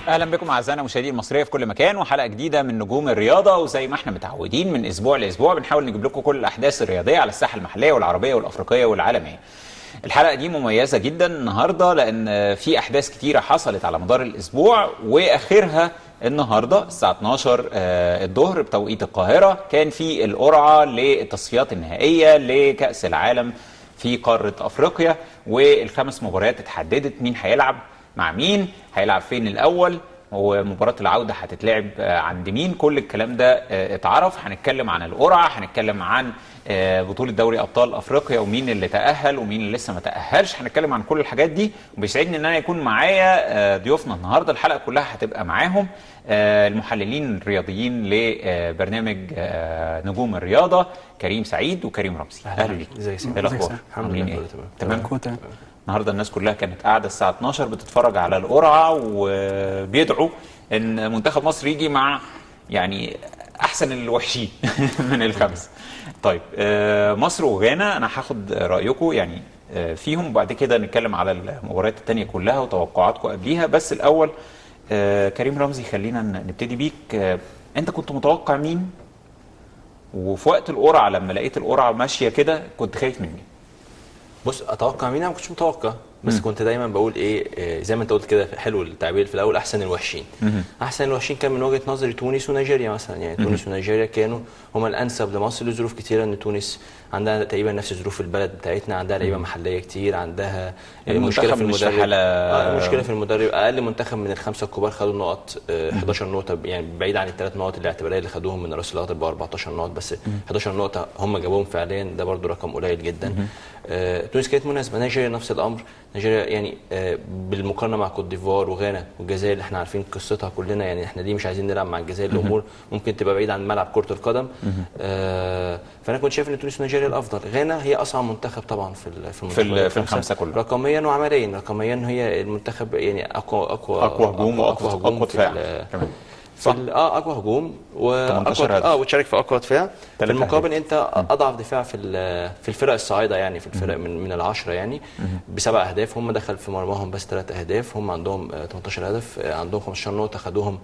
اهلا بكم اعزائنا مشاهدي المصرية في كل مكان، وحلقه جديدة من نجوم الرياضة. وزي ما احنا متعودين من اسبوع لاسبوع بنحاول نجيب لكم كل الاحداث الرياضية على الساحة المحلية والعربية والافريقيه والعالمية. الحلقة دي مميزة جدا النهارده لان في احداث كتيرة حصلت على مدار الاسبوع، واخرها النهارده الساعة 12 الظهر بتوقيت القاهرة كان في القرعة للتصفيات النهائية لكاس العالم في قارة افريقيا، والخمس مباريات اتحددت مين هيلعب مع مين، هيلعب فين الاول، ومباراة العودة هتتلعب عند مين. كل الكلام ده اتعرف. هنتكلم عن القرعة، هنتكلم عن بطولة دوري أبطال أفريقيا ومين اللي تأهل ومين اللي لسه ما تأهلش، هنتكلم عن كل الحاجات دي. وبيسعدني ان انا يكون معايا ضيوفنا النهارده، الحلقة كلها هتبقى معاهم المحللين الرياضيين لبرنامج نجوم الرياضة كريم سعيد وكريم رمزي. اهلا بيك. ازيك؟ ايه الاخبار؟ الحمد لله تمام. تمام. النهارده الناس كلها كانت قاعدة الساعة 12 بتتفرج على القرعة، وبيدعوا ان منتخب مصر يجي مع يعني احسن الوحشين من الخمسة. طيب مصر وغانا انا هاخد رايكم يعني فيهم، وبعد كده نتكلم على المباريات الثانية كلها وتوقعاتكم قبليها. بس الاول كريم رمزي خلينا نبتدي بيك. انت كنت متوقع مين؟ وفي وقت القرعة لما لقيت القرعة ماشية كده كنت خايف من مين؟ بص، اتوقع مين؟ انا ما كنتش متوقع، بس كنت دايما بقول ايه، زي ما انت قلت كده، حلو التعبير في الاول، احسن الوحشين. احسن الوحشين كان من وجهه نظري تونس ونيجيريا مثلا. يعني تونس ونيجيريا كانوا هما الانسب لمصر لظروف كتيرة، ان تونس عندها تقريبا نفس ظروف البلد بتاعتنا، عندها لعيبة محليه كتير، عندها مشكلة في المدرب، مشكلة في المدرب. اقل منتخب من الخمسة الكبار خدوا نقط 11 نقطة، يعني بعيد عن الثلاث نقط الاعتباريه اللي خدوهم من راس الاخضر ب 14 نقط، بس 11 نقطة هم جابوهم فعليا، ده برده رقم قليل جدا. تونس كانت مناسبة. نيجيريا نفس الامر. نيجيريا يعني بالمقارنة مع كوت ديفوار وغانا والجزائر اللي احنا عارفين قصتها كلنا، يعني احنا ليه مش عايزين نلعب مع الجزائر؟ الامور ممكن تبقى بعيد عن ملعب كره القدم. فانا كنت شايف ان تونس ونيجيريا الافضل. غانا هي اصعب منتخب طبعا في الخمسة كلها رقميا وعمليا. رقميا هي المنتخب يعني اقوى هجوم واقوى دفاع. اقوى هجوم واقوى وتشارك في اقوى دفاع. في المقابل انت اضعف دفاع في الفرق الصاعدة، يعني في الفرق من العشرة، يعني بسبع اهداف، هم دخل في مرماهم بس 3 اهداف، هم عندهم 18 هدف، عندهم 15 نقطة خدوهم،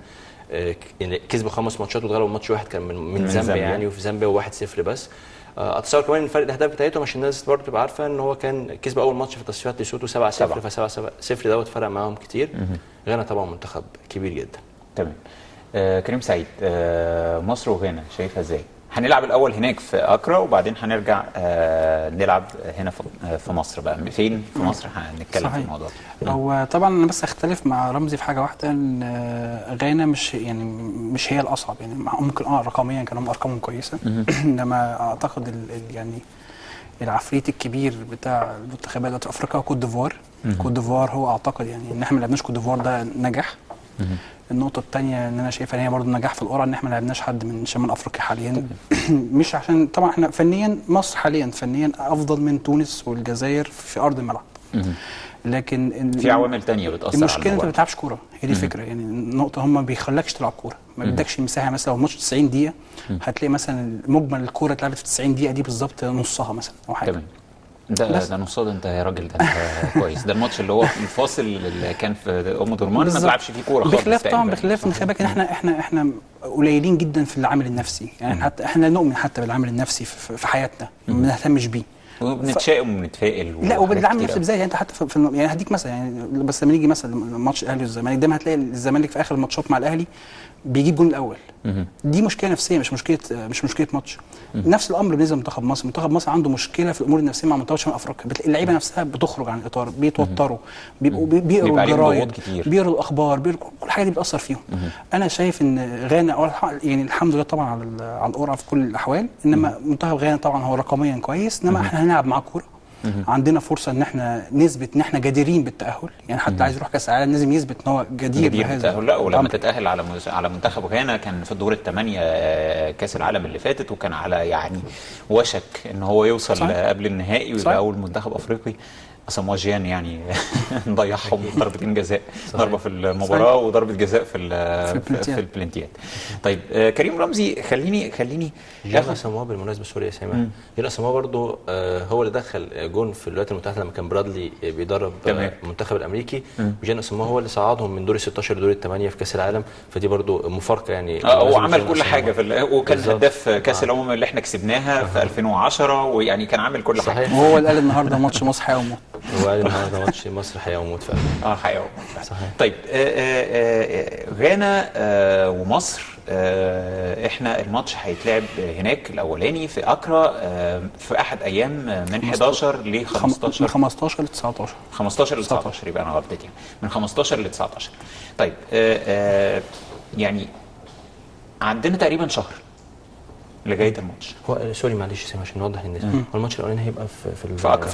يعني كسبوا 5 ماتشات واتغلبوا ماتش واحد كان من زامبيا يعني، وفي زامبيا 1-0 بس. اتصور كمان ان فرق الاهداف بتاعتهم عشان الناس برضه تبقى عارفه ان هو كان كسب اول ماتش في تصفيات ليسوتو 7-0، ف 7-0 دوت فرق معاهم كتير. غانا طبعا منتخب كبير جدا. تمام. كريم سعيد، مصر وغانا شايفها ازاي؟ هنلعب الاول هناك في اكرا وبعدين هنرجع نلعب هنا في مصر. بقى فين في مصر هنتكلم في الموضوع ده. هو طبعا انا بس اختلف مع رمزي في حاجة واحدة، ان غانا مش هي الاصعب، يعني ممكن رقميا كانوا ارقامهم كويسة، انما اعتقد يعني العفريت الكبير بتاع المنتخبات افريقيا كوت ديفوار. كوت ديفوار هو اعتقد يعني ان احنا ما لعبناش كوت ديفوار ده نجح. النقطة الثانية ان انا شايفها ان هي برضه نجاح في القرعة، ان احنا ما لعبناش حد من شمال افريقيا حاليا. مش عشان طبعا احنا فنيا مصر حاليا فنيا افضل من تونس والجزائر في ارض الملعب، لكن في عوامل ثانية بتاثر. المشكلة انت ما بتلعبش كورة، هي دي الفكرة. يعني النقطة هم ما بيخلكش تلعب كورة، ما بيدكش مساحة. مثلا لو ماتش 90 دقيقة هتلاقي مثلا مجمل الكورة اتلعبت في 90 دقيقة دي بالظبط نصها مثلا او حاجة. تمام. ده نص ده انت يا راجل، ده انت كويس. ده الماتش اللي هو الفاصل اللي كان في ام درمان ما تلعبش فيه كورة خالص. بخلاف طبعا، بخلاف ان خلي بالك احنا قليلين جدا في العامل النفسي، يعني حتى احنا نؤمن حتى بالعامل النفسي في حياتنا، ما بنهتمش بيه وبنتشائم وبنتفائل. لا، وبالعامل النفسي بالذات يعني انت حتى في يعني هديك مثلا، يعني بس لما نيجي مثلا ماتش الاهلي والزمالك دايما هتلاقي الزمالك في اخر الماتشات مع الاهلي بيجيب جون الاول. دي مشكلة نفسية، مش مشكلة ماتش. نفس الامر بالنسبة لمنتخب مصر. منتخب مصر عنده مشكلة في الامور النفسية مع منتخب شمال افريقيا. اللعيبة نفسها بتخرج عن الاطار، بيتوتروا، بيبقوا بيقروا الجرايد، بيقروا الاخبار، بيقروا كل حاجة دي بتاثر فيهم. انا شايف ان غانا يعني الحمد لله طبعا على القرعة في كل الاحوال، انما منتخب غانا طبعا هو رقميا كويس، انما احنا هنلعب معاه كورة. عندنا فرصة ان احنا نثبت ان احنا جديرين بالتاهل، يعني حتى عايز يروح كاس العالم لازم يثبت ان هو جدير بالتاهل. لا، ولما تتاهل على منتخب غانا كان في الدور الثمانية كاس العالم اللي فاتت، وكان على يعني وشك ان هو يوصل قبل النهائي ويبقى اول منتخب افريقي. اساموا جيان يعني ضيعهم ضربتين جزاء، ضربه في المباراة وضربه جزاء في البلنتيات. طيب كريم رمزي، خليني جيان اساموا بالمناسبة، sorry يا سامح، جيان اساموا برضو هو اللي دخل جون في الولايات المتحدة لما كان برادلي بيدرب المنتخب الامريكي، وجيان اساموا هو اللي صعدهم من دور ال 16 لدور الثمانية في كاس العالم، فدي برضو مفارقه يعني. هو عمل كل حاجة وكان هداف كاس الامم اللي احنا كسبناها في 2010، ويعني كان عامل كل حاجة. وهو اللي قال النهارده ماتش مصر حياة وموت. هو قال النهارده ماتش مصر حياة وموت فعلا. حياة وموت فعلا. صحيح. طيب غانا ومصر، احنا الماتش هيتلعب هناك الاولاني في اكرا، في احد ايام من 11 ل 15، من 15 ل 19، 15 ل 19، يبقى انا غلطت يعني، من 15 ل 19. طيب يعني عندنا تقريبا شهر لغاية الماتش. هو sorry معلش سامح عشان نوضح للناس، هو الماتش الاولاني هيبقى في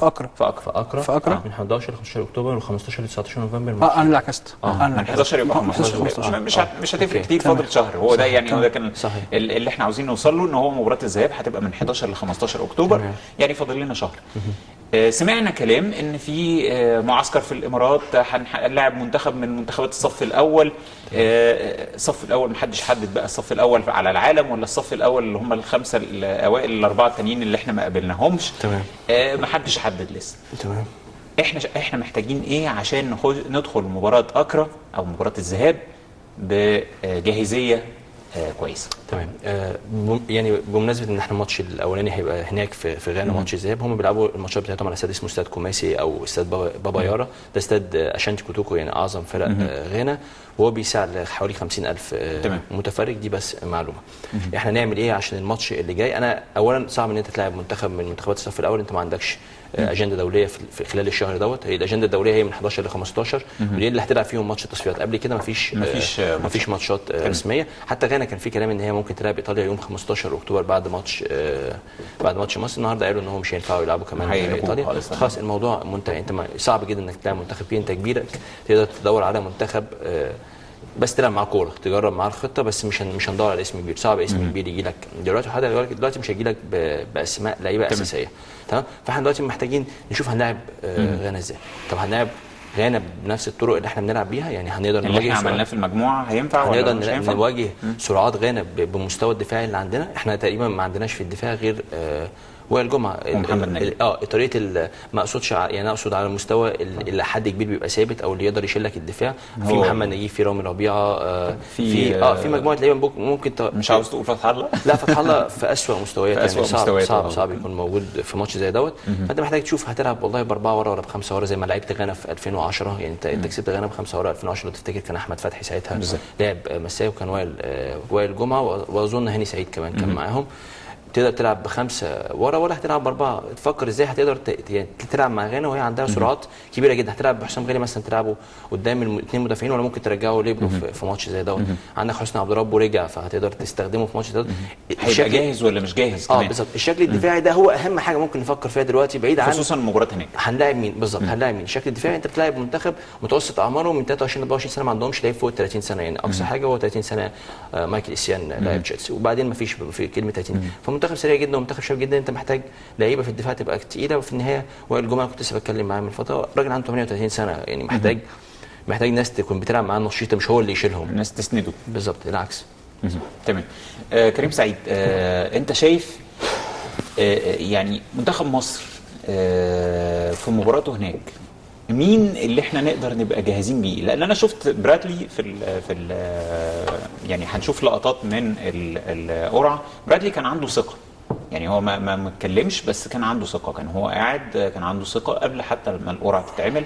اكرا من 11 ل 15 اكتوبر و15 ل 19 نوفمبر. انا اللي عكست. من 11 يبقى 15، مش هتفرق كتير، فاضل شهر. هو ده يعني، هو ده كان اللي احنا عاوزين نوصل له، ان هو مباراة الذهاب هتبقى من 11 ل 15 اكتوبر، يعني فاضل لنا شهر. سمعنا كلام ان في معسكر في الامارات، هنلاعب منتخب من منتخبات الصف الاول. الصف الاول محدش حدد بقى الصف الاول على العالم ولا الصف الاول اللي هم الخمسة الاوائل، الاربعة التانيين اللي احنا ما قابلناهمش. تمام. محدش حدد لسه. تمام. احنا محتاجين ايه عشان ندخل مباراة اكرا او مباراة الذهاب بجاهزيه كويسة؟ تمام. يعني بمناسبة ان احنا الماتش الاولاني هيبقى هناك في غانا، ماتش الذهاب، هم بيلعبوا الماتشات بتاعتهم على استاد اسمه استاد كوماسي او استاد بابا يارا، ده استاد اشانتي كوتوكو، يعني اعظم فرق غانا، وهو بيسع لحوالي 50,000 متفرج. دي بس معلومة. احنا نعمل ايه عشان الماتش اللي جاي؟ انا اولا صعب ان انت تلاعب منتخب من منتخبات الصف الاول، انت ما عندكش اجندة دولية في خلال الشهر دوت. هي الاجندة الدولية هي من 11 ل 15، ودي اللي هتلعب فيهم ماتش التصفيات. قبل كده مفيش ماتشات رسمية. حتى غانا كان في كلام ان هي ممكن تلعب ايطاليا يوم 15 اكتوبر بعد ماتش مصر. النهارده قالوا ان هم مش هينفعوا يلعبوا كمان ايطاليا، خلاص الموضوع منتهي. انت صعب جدا انك تلعب منتخب فيه انت كبيرك، تقدر تدور على منتخب بس تلعب معاه كورة، تجرب معاه الخطة، بس مش هندور على اسم كبير. صعب اسم كبير يجي لك دلوقتي، وحتى دلوقتي مش هيجي لك باسماء لعيبة اساسية. تمام. فاحنا دلوقتي محتاجين نشوف هنلاعب غانا ازاي. طب هنلاعب غانا بنفس الطرق اللي احنا بنلعب بيها؟ يعني هنقدر نواجه اللي احنا عملناه في المجموعة هينفع ولا مش هينفع؟ نواجه سرعات غانا بمستوى الدفاع اللي عندنا؟ احنا تقريبا ما عندناش في الدفاع غير وائل جمعه ومحمد نجيب. طريقه ما اقصدش يعني اقصد على المستوى اللي حد كبير بيبقى ثابت او اللي يقدر يشيل لك الدفاع. في محمد نجيب، في رامي ربيعة، في مجموعة لعيبة ممكن مش عاوز تقول فتح الله؟ لا، فتح الله في اسوء مستوياته، يعني صعب صعب يكون موجود في ماتش زي دوت. فانت محتاج تشوف هتلعب والله باربعة ورا ولا بخمسة ورا زي ما لعبت غانا في 2010. يعني انت كسبت غانا بخمسة ورا 2010 لو تفتكر، كان احمد فتحي ساعتها لعب مساء، وكان وائل جمعه، واظن هاني سعيد كمان كان معاهم. تقدر تلعب بخمسة ورا ولا هتلعب باربعة؟ تفكر ازاي هتقدر تلعب مع غانا وهي عندها سرعات كبيرة جدا. هتلعب بحسام غالي مثلا تلعبه قدام الاثنين مدافعين، ولا ممكن ترجعه ليبرو في ماتش زي دوت؟ عندك حسني عبد ربه رجع، فهتقدر تستخدمه في ماتش دوت. هيبقى جاهز ولا مش جاهز كمان؟ بالظبط. الشكل الدفاعي ده هو اهم حاجة ممكن نفكر فيها دلوقتي، بعيد عن خصوصا المباراة هناك هنلاعب مين بالظبط. هنلاعب مين؟ الشكل الدفاعي، انت بتلاعب منتخب متوسط اعماره من 23 ل 24 سنة، ما عندهمش لعيب فوق 30 سنة، يعني اقصى حاجة هو 30 سنة. مايكل اسيان لاعب تشيلسي، وبعدين ما فيش في كلمة 30. فمنتخب سريع جدا ومنتخب شاب جدا، انت محتاج لعيبة في الدفاع تبقى تقيلة. وفي النهاية وائل جمعه كنت لسه بتكلم معاه من فترة، راجل عنده 38 سنة، يعني محتاج ناس تكون بتلعب معاه نشيطه، مش هو اللي يشيلهم، ناس تسنده. بالظبط، العكس. تمام. كريم سعيد، انت شايف يعني منتخب مصر في مباراته هناك مين اللي احنا نقدر نبقى جاهزين بيه؟ لان انا شفت برادلي في ال يعني هنشوف لقطات من القرعة. برادلي كان عنده ثقة، يعني هو ما اتكلمش، بس كان عنده ثقة، كان هو قاعد كان عنده ثقة قبل حتى ما القرعة تتعمل.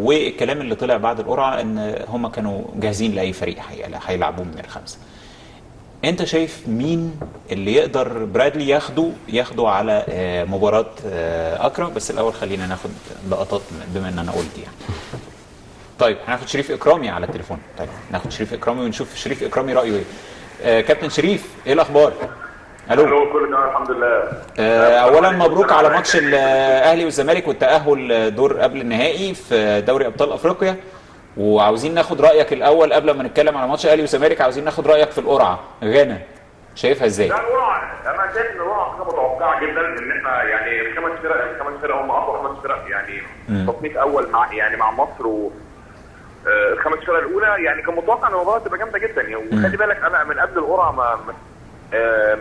والكلام اللي طلع بعد القرعة ان هم كانوا جاهزين لاي فريق هيلعبوه من الخمسة. انت شايف مين اللي يقدر برادلي ياخده على مباراة اكرا؟ بس الاول خلينا ناخد لقطات بما ان انا قلت يعني. طيب هناخد شريف اكرامي على التليفون. طيب ناخد شريف اكرامي ونشوف شريف اكرامي رايه ايه. كابتن شريف، ايه الاخبار؟ الو، كله تمام الحمد لله. اولا مبروك على ماتش الاهلي والزمالك والتاهل دور قبل النهائي في دوري ابطال افريقيا، وعاوزين ناخد رايك الاول قبل ما نتكلم على ماتش الاهلي والزمالك، عاوزين ناخد رايك في القرعة غانا. شايفها ازاي؟ لا القرعة انا شايف ان القرعة حاجة متوقعه جدا، ان احنا يعني الخمس فرق هم اقوى 5 فرق يعني تصنيف اول مع يعني مع مصر و الخمس فرق الاولى، يعني كان متوقع ان المباراة تبقى جامدة جدا يعني. وخلي بالك انا من قبل القرعة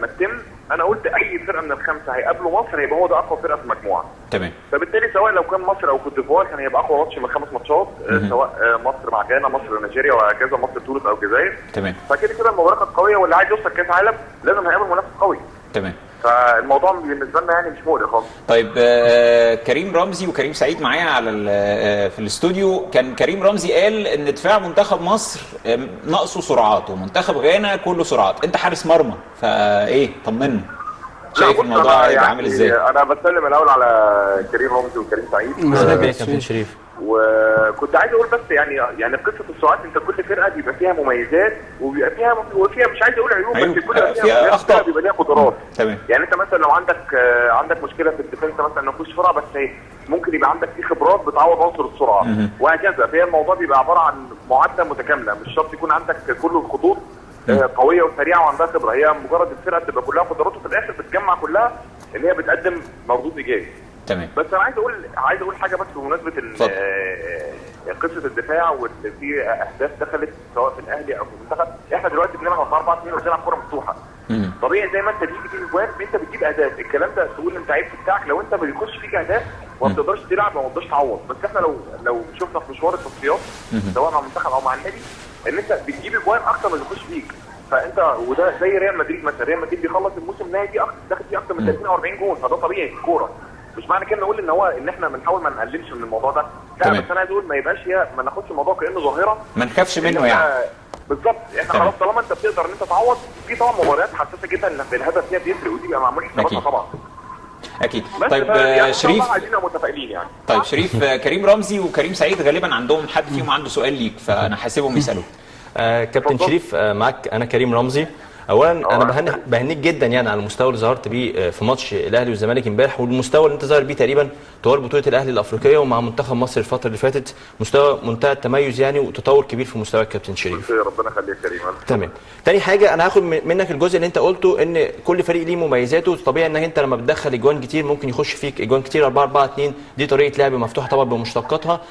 ما تتم انا قلت اي فرقه من الخمسة هيقابلوا مصر هيبقى هو ده اقوى فرقه في المجموعة. تمام. فبالتالي سواء لو كان مصر او كوت ديفوار كان هيبقى اقوى ماتش من 5 ماتشات، سواء مصر مع غانا، مصر نيجيريا، وهكذا، مصر تونس او الجزائر. تمام. فكده كده المباراة كانت قوية، واللي عايز يوصل كاس عالم لازم هيقابل منافس قوي. تمام. فالموضوع بالنسبة لنا يعني مش مقلق خالص. طيب كريم رمزي وكريم سعيد معايا على في الاستوديو. كان كريم رمزي قال ان دفاع منتخب مصر ناقصه سرعات ومنتخب غانا كله سرعات، انت حارس مرمى فايه طمنا، شايف الموضوع هيبقى عامل ازاي؟ انا بسلم الاول على كريم رمزي وكريم سعيد. ازيك يا كابتن شريف؟ وكنت عايز اقول بس يعني قصة السرعات، انت كل فرقه بيبقى فيها مميزات وبيبقى فيها مش عايز اقول عيوب، بس كل فيها اخطاء، بيبقى ليها قدرات. تمام. يعني انت مثلا لو عندك مشكلة في ال defense مثلا ما فيهوش سرعة، بس ممكن يبقى عندك فيه خبرات بتعوض عنصر السرعة وهكذا. فهي الموضوع بيبقى عبارة عن معادلة متكاملة، مش شرط يكون عندك كل الخطوط قوية وسريعة وعندها خبره، هي مجرد الفرقة بتبقى كلها قدرات وفي الاخر بتجمع كلها ان هي بتقدم مردود ايجابي. تمام. بس انا عايز اقول حاجة بس بمناسبة قصة الدفاع واللي في اهداف دخلت سواء في الاهلي او في المنتخب. احنا دلوقتي بنلعب 4-4-2 وبنلعب كره مفتوحة. طبيعي زي ما انت بيجي فيك اجوان انت بتجيب اهداف، الكلام ده تقول انت عيب بتاعك لو انت ما بيخش فيك اهداف وما بتقدرش تلعب وما بتقدرش تعوض. بس احنا لو شفنا في مشوار التصفيات سواء مع المنتخب او مع النادي ان انت بتجيب اجوان اكتر ما بيخش فيك، فانت وده زي ريال مدريد مثلا، ريال مدريد بيخلص الموسم النهائي داخل فيه اكتر من 30 او 40 جون، فده طبيعي في الكورة. مش معنى كده نقول ان هو ان احنا بنحاول ما نقللش من الموضوع ده، لا، بس انا عايز اقول ما يبقاش ما ناخدش الموضوع كانه ظاهره، ما نخافش منه يعني. بالظبط، احنا خلاص طالما انت بتقدر ان انت تعوض. في طبعا مباريات حساسة جدا الهدف فيها بيفرق، ودي بيبقى معمول حساباتها طبعا. اكيد. طيب يعني شريف، عايزين متفائلين يعني. طيب شريف، كريم رمزي وكريم سعيد غالبا عندهم حد فيهم عنده سؤال ليك، فانا حاسبهم يسالوه. كابتن شريف، معاك انا كريم رمزي. اولا انا بهنيك جدا يعني على المستوى اللي ظهرت بيه في ماتش الاهلي والزمالك امبارح، والمستوى اللي انت ظاهر بيه تقريبا طوال بطوله الاهلي الافريقية ومع منتخب مصر الفترة اللي فاتت، مستوى منتهى التميز يعني وتطور كبير في مستوى الكابتن شريف. ربنا يخليك يا كريم. تمام. تاني حاجة انا هاخد منك الجزء اللي انت قلته ان كل فريق ليه مميزاته، طبيعي انك انت لما بتدخل اجوان كتير ممكن يخش فيك اجوان كتير. 4-4-2 دي طريقه لعب مفتوحة طبعا بمشتقاتها،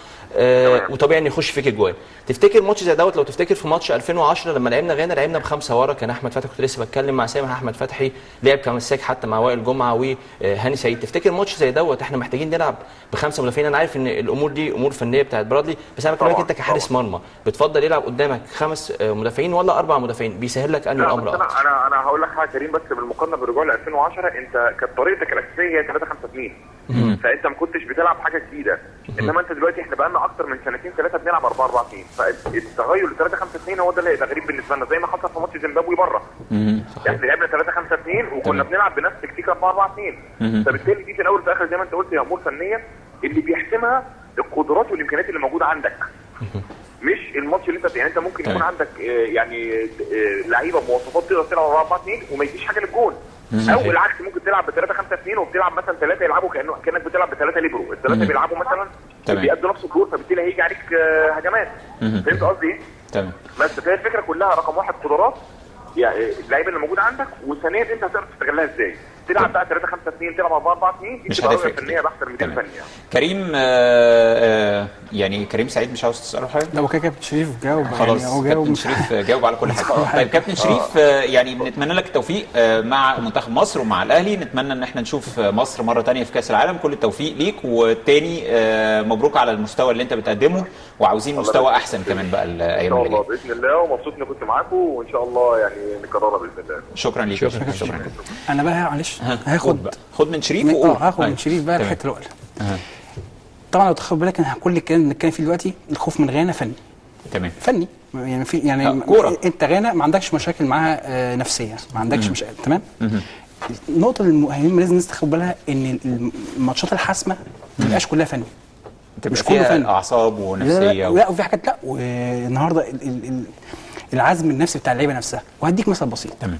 وطبيعي ان يخش فيك اجوان. تفتكر ماتش زي دوت، لو تفتكر في ماتش 2010 لما لعبنا غانا لعبنا ب5 ورا، كان احمد فتحي، كنت لسه بتكلم مع سامح، احمد فتحي لعب كمساك حتى مع وائل جمعه وهاني سعيد. تفتكر ماتش زي دوت احنا محتاجين نلعب ب5 مدافعين؟ انا عارف ان الامور دي امور فنية بتاعت برادلي، بس انا بكلمك انت كحارس مرمى، بتفضل يلعب قدامك 5 مدافعين ولا 4 مدافعين؟ بيسهل لك انهي الامر اكتر؟ انا هقول لك حاجة كريم، بس بالمقارنة بالرجوع ل 2010 انت كانت طريقتك الاساسية هي 3-5-2، فانت ما كنتش بتلعب حاجة جديدة. انما انت دلوقتي احنا بقالنا اكتر من سنتين 3 بنلعب 4-4-2، فالتغير ل 3-5-2 هو ده اللي هيبقى غريب بالنسبة لنا، زي ما حصل في ماتش زيمبابوي بره. احنا لعبنا 3-5-2 وكنا بنلعب بنفس تكتيك 4-4-2، فبالتالي دي في الاول وفي الاخر زي ما انت قلت هي امور فنية اللي بيحسمها القدرات والامكانيات اللي موجودة عندك، مش الماتش اللي انت يعني انت ممكن يكون عندك يعني لعيبة بمواصفات تقدر تلعب 4-4-2 وما يجيش حاجة للجون، او العكس ممكن تلعب ب 3-5-2 وبتلعب مثلا 3 يلعبوا كانك بتلعب ب3 ليبرو، الثلاثة بيلعبوا مثلا بيأدوا نفس الدور، فبالتالي هيجي عليك هجمات. فهمت قصدي ايه؟ تمام. بس فهي الفكرة كلها رقم 1 قدرات يعني اللعيبة اللي موجودة عندك، وثانيا انت هتعرف تستغلها ازاي. تلعب بقى 3-5-2 تلعب 4-4-2، مش هتفرق فنية بحته من المدير الفني. كريم يعني كريم سعيد مش عاوز تساله حاجة؟ لا هو كده كابتن شريف جاوب. خلاص يعني هو جاوب، كابتن شريف جاوب على كل حاجة. طيب كابتن شريف، يعني بنتمنى لك التوفيق مع منتخب مصر ومع الاهلي، نتمنى ان احنا نشوف مصر مرة ثانية في كاس العالم. كل التوفيق ليك، والتاني مبروك على المستوى اللي انت بتقدمه، وعاوزين مستوى احسن كمان بقى الايام اللي جاية ان شاء الله باذن الله. ومبسوط اني كنت معاكم، وان شاء الله يعني نكررها باذن الله. شكرا ليك. شكرا. انا بقى معلش هاخد خد من شريف وقول. هاخد من شريف بقى الحتة اللي قالها. طبعا لو تاخد بالك انا كل الكلام اللي بنتكلم فيه دلوقتي الخوف من غانا فني. تمام. فني يعني في يعني كورة. انت غانا ما عندكش مشاكل معاها نفسية، ما عندكش مشاكل. تمام. النقطة المهمة لازم الناس تاخد بالها ان الماتشات الحاسمة ما بتبقاش كلها فني، مش كله فني، اعصاب ونفسية لا وفي حاجات. لا والنهارده العزم النفسي بتاع اللعيبة نفسها. وهديك مثل بسيط. تمام.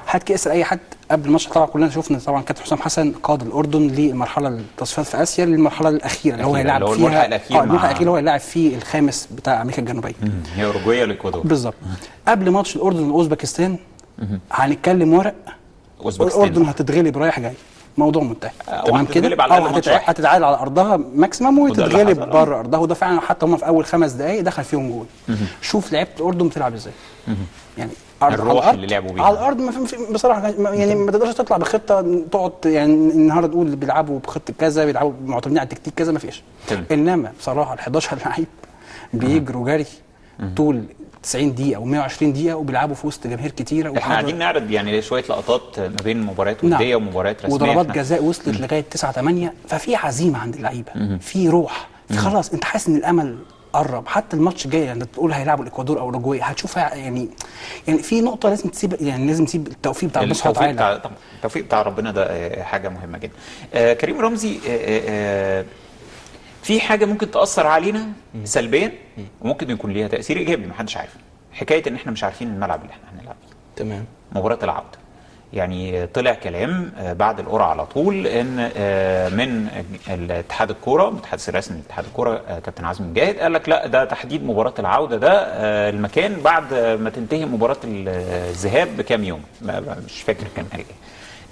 هات كاس اي حد قبل الماتش، طبعا كلنا شفنا طبعا كابتن حسام حسن قاد الاردن للمرحلة التصفيات في اسيا، للمرحلة الاخيرة اللي هو هيلاعب فيها الملحق الاخير اللي هو هيلاعب فيه الخامس بتاع امريكا الجنوبية، هي اوروجواي والاكوادور. بالظبط. قبل ماتش الاردن واوزبكستان هنتكلم ورق، الاردن هتتغلب رايح جاي، موضوع منتهي. تمام كده، او هتتعادل على ارضها maximum وتتغلب بره ارضها، وده فعلا حتى هم في اول 5 دقائق دخل فيهم جول. شوف لعيبة الاردن بتلعب ازاي، يعني الروح اللي لعبوا بيها على الارض. بصراحة يعني ما تقدرش تطلع بخطه تقعد يعني النهارده تقول بيلعبوا بخطه كذا، بيلعبوا معتمدين على التكتيك كذا، ما فيش. انما بصراحة ال 11 لعيب بيجروا جري طول 90 دقيقة او 120 دقيقة، وبيلعبوا في وسط جماهير كتيرة. احنا قاعدين نعرض يعني شوية لقطات ما بين مباريات وديه ومباريات رسمية، وضربات جزاء وصلت لغاية 9-8، ففي عزيمة عند اللعيبة، في روح، في خلاص انت حاسس ان الامل قرب. حتى الماتش الجاي يعني تقول هيلعبوا الاكوادور او اوروجواي، هتشوفها يعني في نقطة لازم تسيب، يعني لازم تسيب التوفيق بتاع ربنا سبحانه وتعالى. التوفيق بتاع ربنا ده حاجة مهمة جدا. كريم رمزي، في حاجة ممكن تاثر علينا سلبيا وممكن يكون ليها تاثير ايجابي، محدش عارف. حكاية ان احنا مش عارفين الملعب اللي احنا هنلعب فيه. تمام. مباراة العودة، يعني طلع كلام بعد القرعة على طول ان من الاتحاد الكورة، المتحدث الرسمي لاتحاد الكورة كابتن عزمي مجاهد، قال لك لا ده تحديد مباراة العودة ده المكان بعد ما تنتهي مباراة الذهاب بكام يوم، مش فاكر كان قال ايه.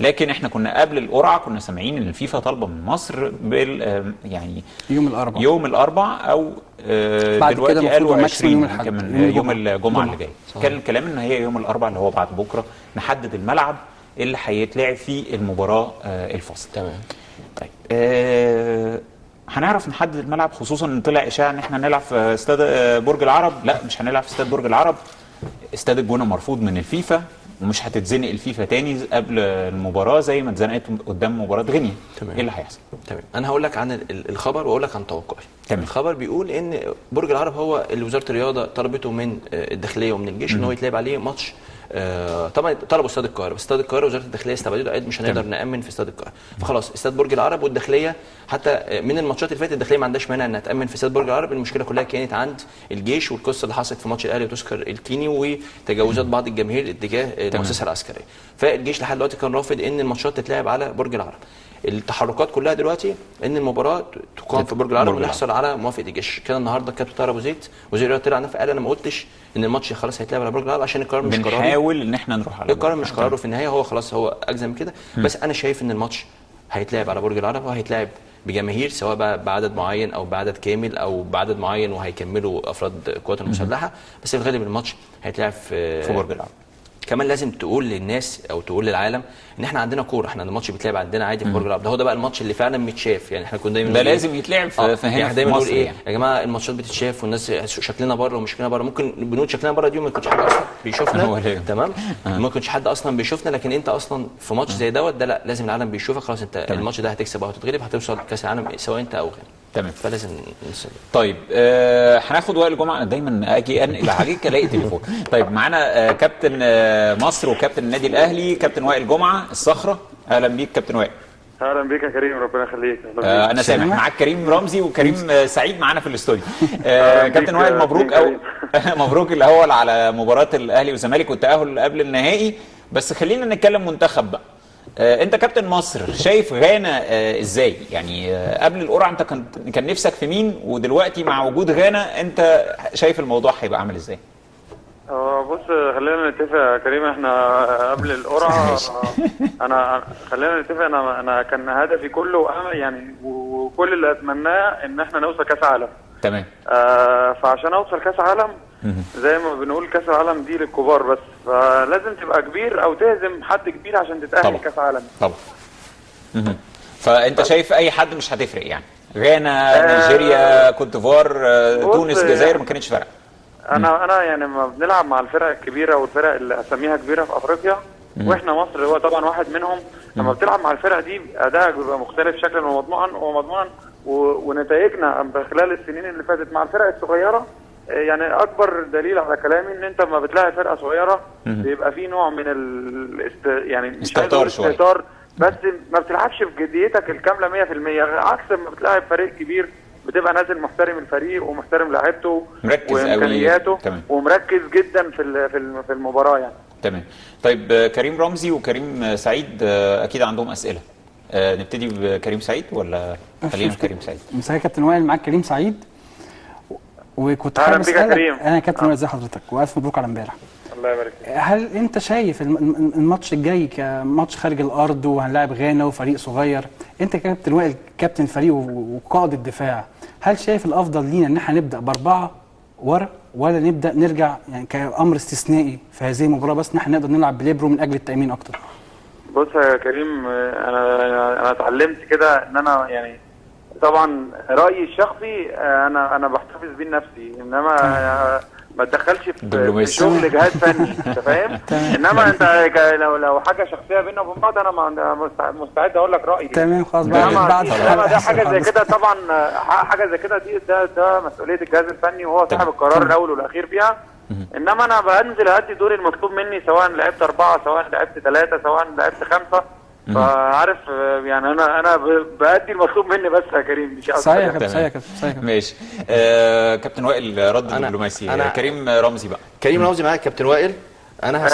لكن احنا كنا قبل القرعة كنا سامعين ان الفيفا طالبه من مصر بال يعني يوم الاربعاء او بعد دلوقتي كده قالوا 20 يوم الجمعة اللي جاي. كان الكلام ان هي يوم الاربعاء اللي هو بعد بكره نحدد الملعب اللي هيتلعب فيه المباراة الفاصلة. تمام. طيب هنعرف نحدد الملعب، خصوصا ان طلع اشاعة ان احنا هنلعب في استاد برج العرب. لا مش هنلعب في استاد برج العرب، استاد الجونه مرفوض من الفيفا، ومش هتتزنق الفيفا تاني قبل المباراة زي ما اتزنقت قدام مباراة غينيا. تمام. ايه اللي هيحصل؟ تمام، انا هقول لك عن الخبر واقول لك عن توقعي. تمام. الخبر بيقول ان برج العرب هو اللي وزارة الرياضة طلبته من الداخلية ومن الجيش ان هو يتلعب عليه ماتش. طبعا طلبوا استاد القاهرة، بس استاد القاهرة وزارة الداخلية استبعدته، قالت مش هنقدر نامن في استاد القاهرة، فخلاص استاد برج العرب. والداخليه حتى من الماتشات اللي فاتت الداخلية ما عندهاش مانع انها تامن في استاد برج العرب. المشكلة كلها كانت عند الجيش، والقصه اللي حصلت في ماتش الاهلي وتذكر الكيني وتجاوزات بعض الجماهير اتجاه المؤسسة العسكرية. فالجيش لحد دلوقتي كان رافض ان الماتشات تتلعب على برج العرب. التحركات كلها دلوقتي ان المباراة تقام في برج العرب ونحصل على موافقة الجيش. كان النهارده الكابتن طاهر ابو زيد وزير الرياضة طلع نفى، قال انا ما قلتش ان الماتش خلاص هيتلعب على برج العرب عشان القرار مش قراره، بنحاول ان احنا نروح على القرار مش قراره في النهاية، هو خلاص هو اجزم كده. بس انا شايف ان الماتش هيتلعب على برج العرب، وهيتلعب بجماهير سواء بقى بعدد معين او بعدد كامل او بعدد معين وهيكملوا افراد القوات المسلحة، بس في الغالب الماتش هيتلعب في برج العرب. كمان لازم تقول للناس او تقول للعالم ان احنا عندنا كورة، احنا الماتش بيتلعب عندنا عادي في برج العرب. ده هو ده بقى الماتش اللي فعلا متشاف، يعني احنا كنا دايما ده لازم يتلعب في هنا يعني دايما نقول ايه يعني. يا جماعة الماتشات بتتشاف والناس شكلنا بره ومش شكلنا بره، ممكن بنقول شكلنا بره دي وما يكونش حد اصلا بيشوفنا. تمام، ما يكونش حد اصلا بيشوفنا، لكن انت اصلا في ماتش زي دوت ده لا لازم العالم بيشوفك خلاص. انت الماتش ده هتكسب او هتتغلب، هتوصل كاس العالم سواء انت او غيرك. تمام، فلازم نصل. طيب هناخد وائل جمعه، انا دايما اجي انقل عليك الاقي تليفون. طيب معانا كابتن مصر وكابتن النادي الاهلي كابتن وائل جمعه الصخرة. اهلا بيك كابتن وائل. اهلا بيك يا كريم، ربنا يخليك. انا سامح معاك كريم رمزي وكريم سعيد معانا في الاستوديو. كابتن وائل مبروك أو مبروك الاول على مباراة الاهلي والزمالك والتاهل قبل النهائي، بس خلينا نتكلم منتخب بقى. انت كابتن مصر شايف غانا ازاي؟ يعني قبل القرعة انت كان نفسك في مين، ودلوقتي مع وجود غانا انت شايف الموضوع هيبقى عامل ازاي؟ بص خلينا نتفق يا كريم، احنا قبل القرعة انا خلينا نتفق، انا كان هدفي كله يعني وكل اللي اتمناه ان احنا نوصل كاس عالم. تمام. فعشان اوصل كاس عالم زي ما بنقول كاس العالم دي للكبار بس، فلازم تبقى كبير او تهزم حد كبير عشان تتاهل كاس عالم. طبعا. فانت شايف اي حد مش هتفرق يعني، غانا، نيجيريا، كوت ديفوار، تونس، الجزائر، ما كانتش فارقه. انا يعني ما بنلعب مع الفرق الكبيرة والفرق اللي اسميها كبيرة في افريقيا، واحنا مصر هو طبعا واحد منهم. لما بتلعب مع الفرق دي ادائك بيبقى مختلف شكلا ومضمونا ونتائجنا خلال السنين اللي فاتت مع الفرق الصغيرة يعني اكبر دليل على كلامي ان انت لما بتلاعب فرقه صغيرة بيبقى في نوع من يعني مش عايز اقول استهتار، بس ما بتلعبش بجديتك الكاملة 100%، عكس ما بتلاعب فريق كبير بتبقى نازل محترم الفريق ومحترم لاعيبته وامكانياته ومركز جدا في المباراة يعني. تمام. طيب كريم رمزي وكريم سعيد اكيد عندهم اسئلة. نبتدي بكريم سعيد ولا خلينا في كريم سعيد؟ مساء كابتن وائل، معاك كريم سعيد، وكنت حابب اسالك. انا كابتن وائل ازي حضرتك، والف مبروك على امبارح. الله يبارك فيك. هل انت شايف الماتش الجاي كماتش خارج الارض وهنلاعب غانا وفريق صغير، انت كابتن وائل كابتن فريق وقائد الدفاع، هل شايف الافضل لينا ان احنا نبدا باربعة ورا ولا نبدا نرجع يعني كامر استثنائي في هذه المباراة بس ان احنا نقدر نلعب بليبرو من اجل التامين اكتر؟ بص يا كريم، انا اتعلمت كده ان انا يعني طبعا رايي الشخصي انا بحتفظ بيه لنفسي، انما ما اتدخلش في شغل جهاز فني، انت فاهم؟ انما انت لو حاجة شخصية بينا وبين بعض انا مستعد اقول لك رايي. تمام خلاص. بعد ده حاجة زي كده طبعا، حاجة زي كده دي ده مسؤولية الجهاز الفني وهو صاحب القرار الاول والاخير فيها. انما انا بنزل ادي دوري المطلوب مني، سواء لعبت 4 سواء لعبت 3 سواء لعبت 5، فعارف يعني انا بادي المطلوب مني بس يا كريم، مش صحيح يا كابتن. صحيح يا كابتن، صحيح. ماشي. كابتن وائل رد دبلوماسي. كريم رمزي بقى. كريم رمزي معاك كابتن وائل. انا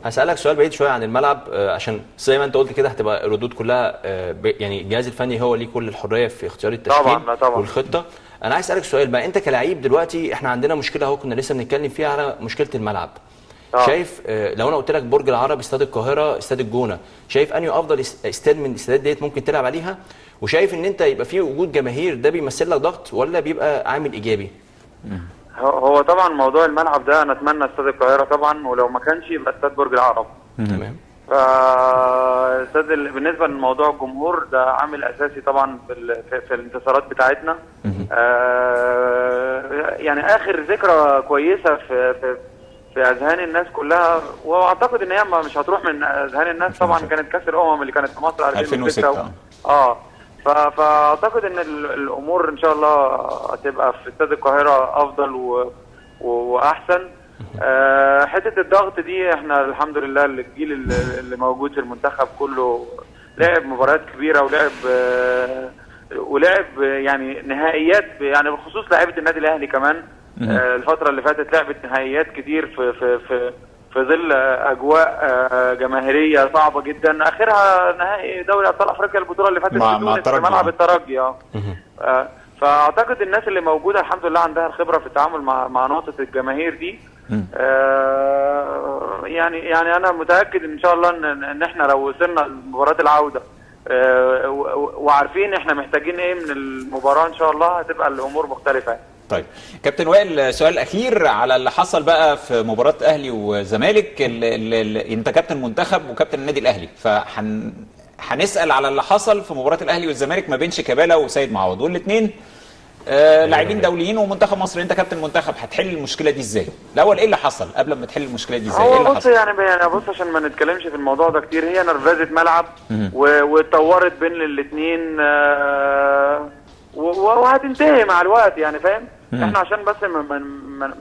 هسالك سؤال بعيد شوية عن الملعب، عشان زي ما انت قلت كده هتبقى الردود كلها يعني الجهاز الفني هو ليه كل الحرية في اختيار التشكيل طبعا والخطه. انا عايز اسالك سؤال بقى، انت كلاعب دلوقتي احنا عندنا مشكلة اهو كنا لسه بنتكلم فيها على مشكلة الملعب. شايف لو انا قلت لك برج العرب، استاد القاهرة، استاد الجونه، شايف انهي افضل استاد من الاستادات ديت ممكن تلعب عليها؟ وشايف ان انت يبقى فيه وجود جماهير ده بيمثل لك ضغط ولا بيبقى عامل ايجابي؟ هو طبعا موضوع الملعب ده انا اتمنى استاد القاهرة طبعا، ولو ما كانش يبقى استاد برج العرب. تمام. فاستاد بالنسبة لموضوع الجمهور ده عامل اساسي طبعا في الانتصارات بتاعتنا. يعني اخر ذكرى كويسة في في اذهان الناس كلها، واعتقد ان هي مش هتروح من اذهان الناس طبعا، كانت كاس الامم اللي كانت في مصر 2006. فاعتقد ان الامور ان شاء الله هتبقى في استاد القاهرة افضل واحسن. حتة الضغط دي احنا الحمد لله الجيل اللي موجود في المنتخب كله لعب مباريات كبيرة ولعب يعني نهائيات، يعني بخصوص لعيبة النادي الاهلي كمان الفترة اللي فاتت لعبت نهائيات كتير في في في في ظل اجواء جماهيرية صعبة جدا، اخرها نهائي دوري ابطال افريقيا البطولة اللي فاتت في تونس في ملعب الترجي. فاعتقد الناس اللي موجودة الحمد لله عندها الخبرة في التعامل مع نقطة الجماهير دي. يعني انا متاكد ان شاء الله ان احنا لو وصلنا لمباراة العودة وعارفين احنا محتاجين ايه من المباراة ان شاء الله هتبقى الامور مختلفة. طيب كابتن وائل، سؤال اخير على اللي حصل بقى في مباراة اهلي وزمالك. انت كابتن منتخب وكابتن النادي الاهلي، فهنسال على اللي حصل في مباراة الاهلي والزمالك ما بين شيكابالا وسيد معوض، والاثنين لاعبين دوليين ومنتخب مصر. انت كابتن منتخب هتحل المشكلة دي ازاي؟ الاول ايه اللي حصل قبل ما تحل المشكلة دي ازاي؟ ايه اللي حصل؟ يعني بص، عشان ما نتكلمش في الموضوع ده كتير، هي نرفزه ملعب واتطورت بين الاثنين وهتنتهي مع الوقت، يعني فاهم؟ احنا عشان بس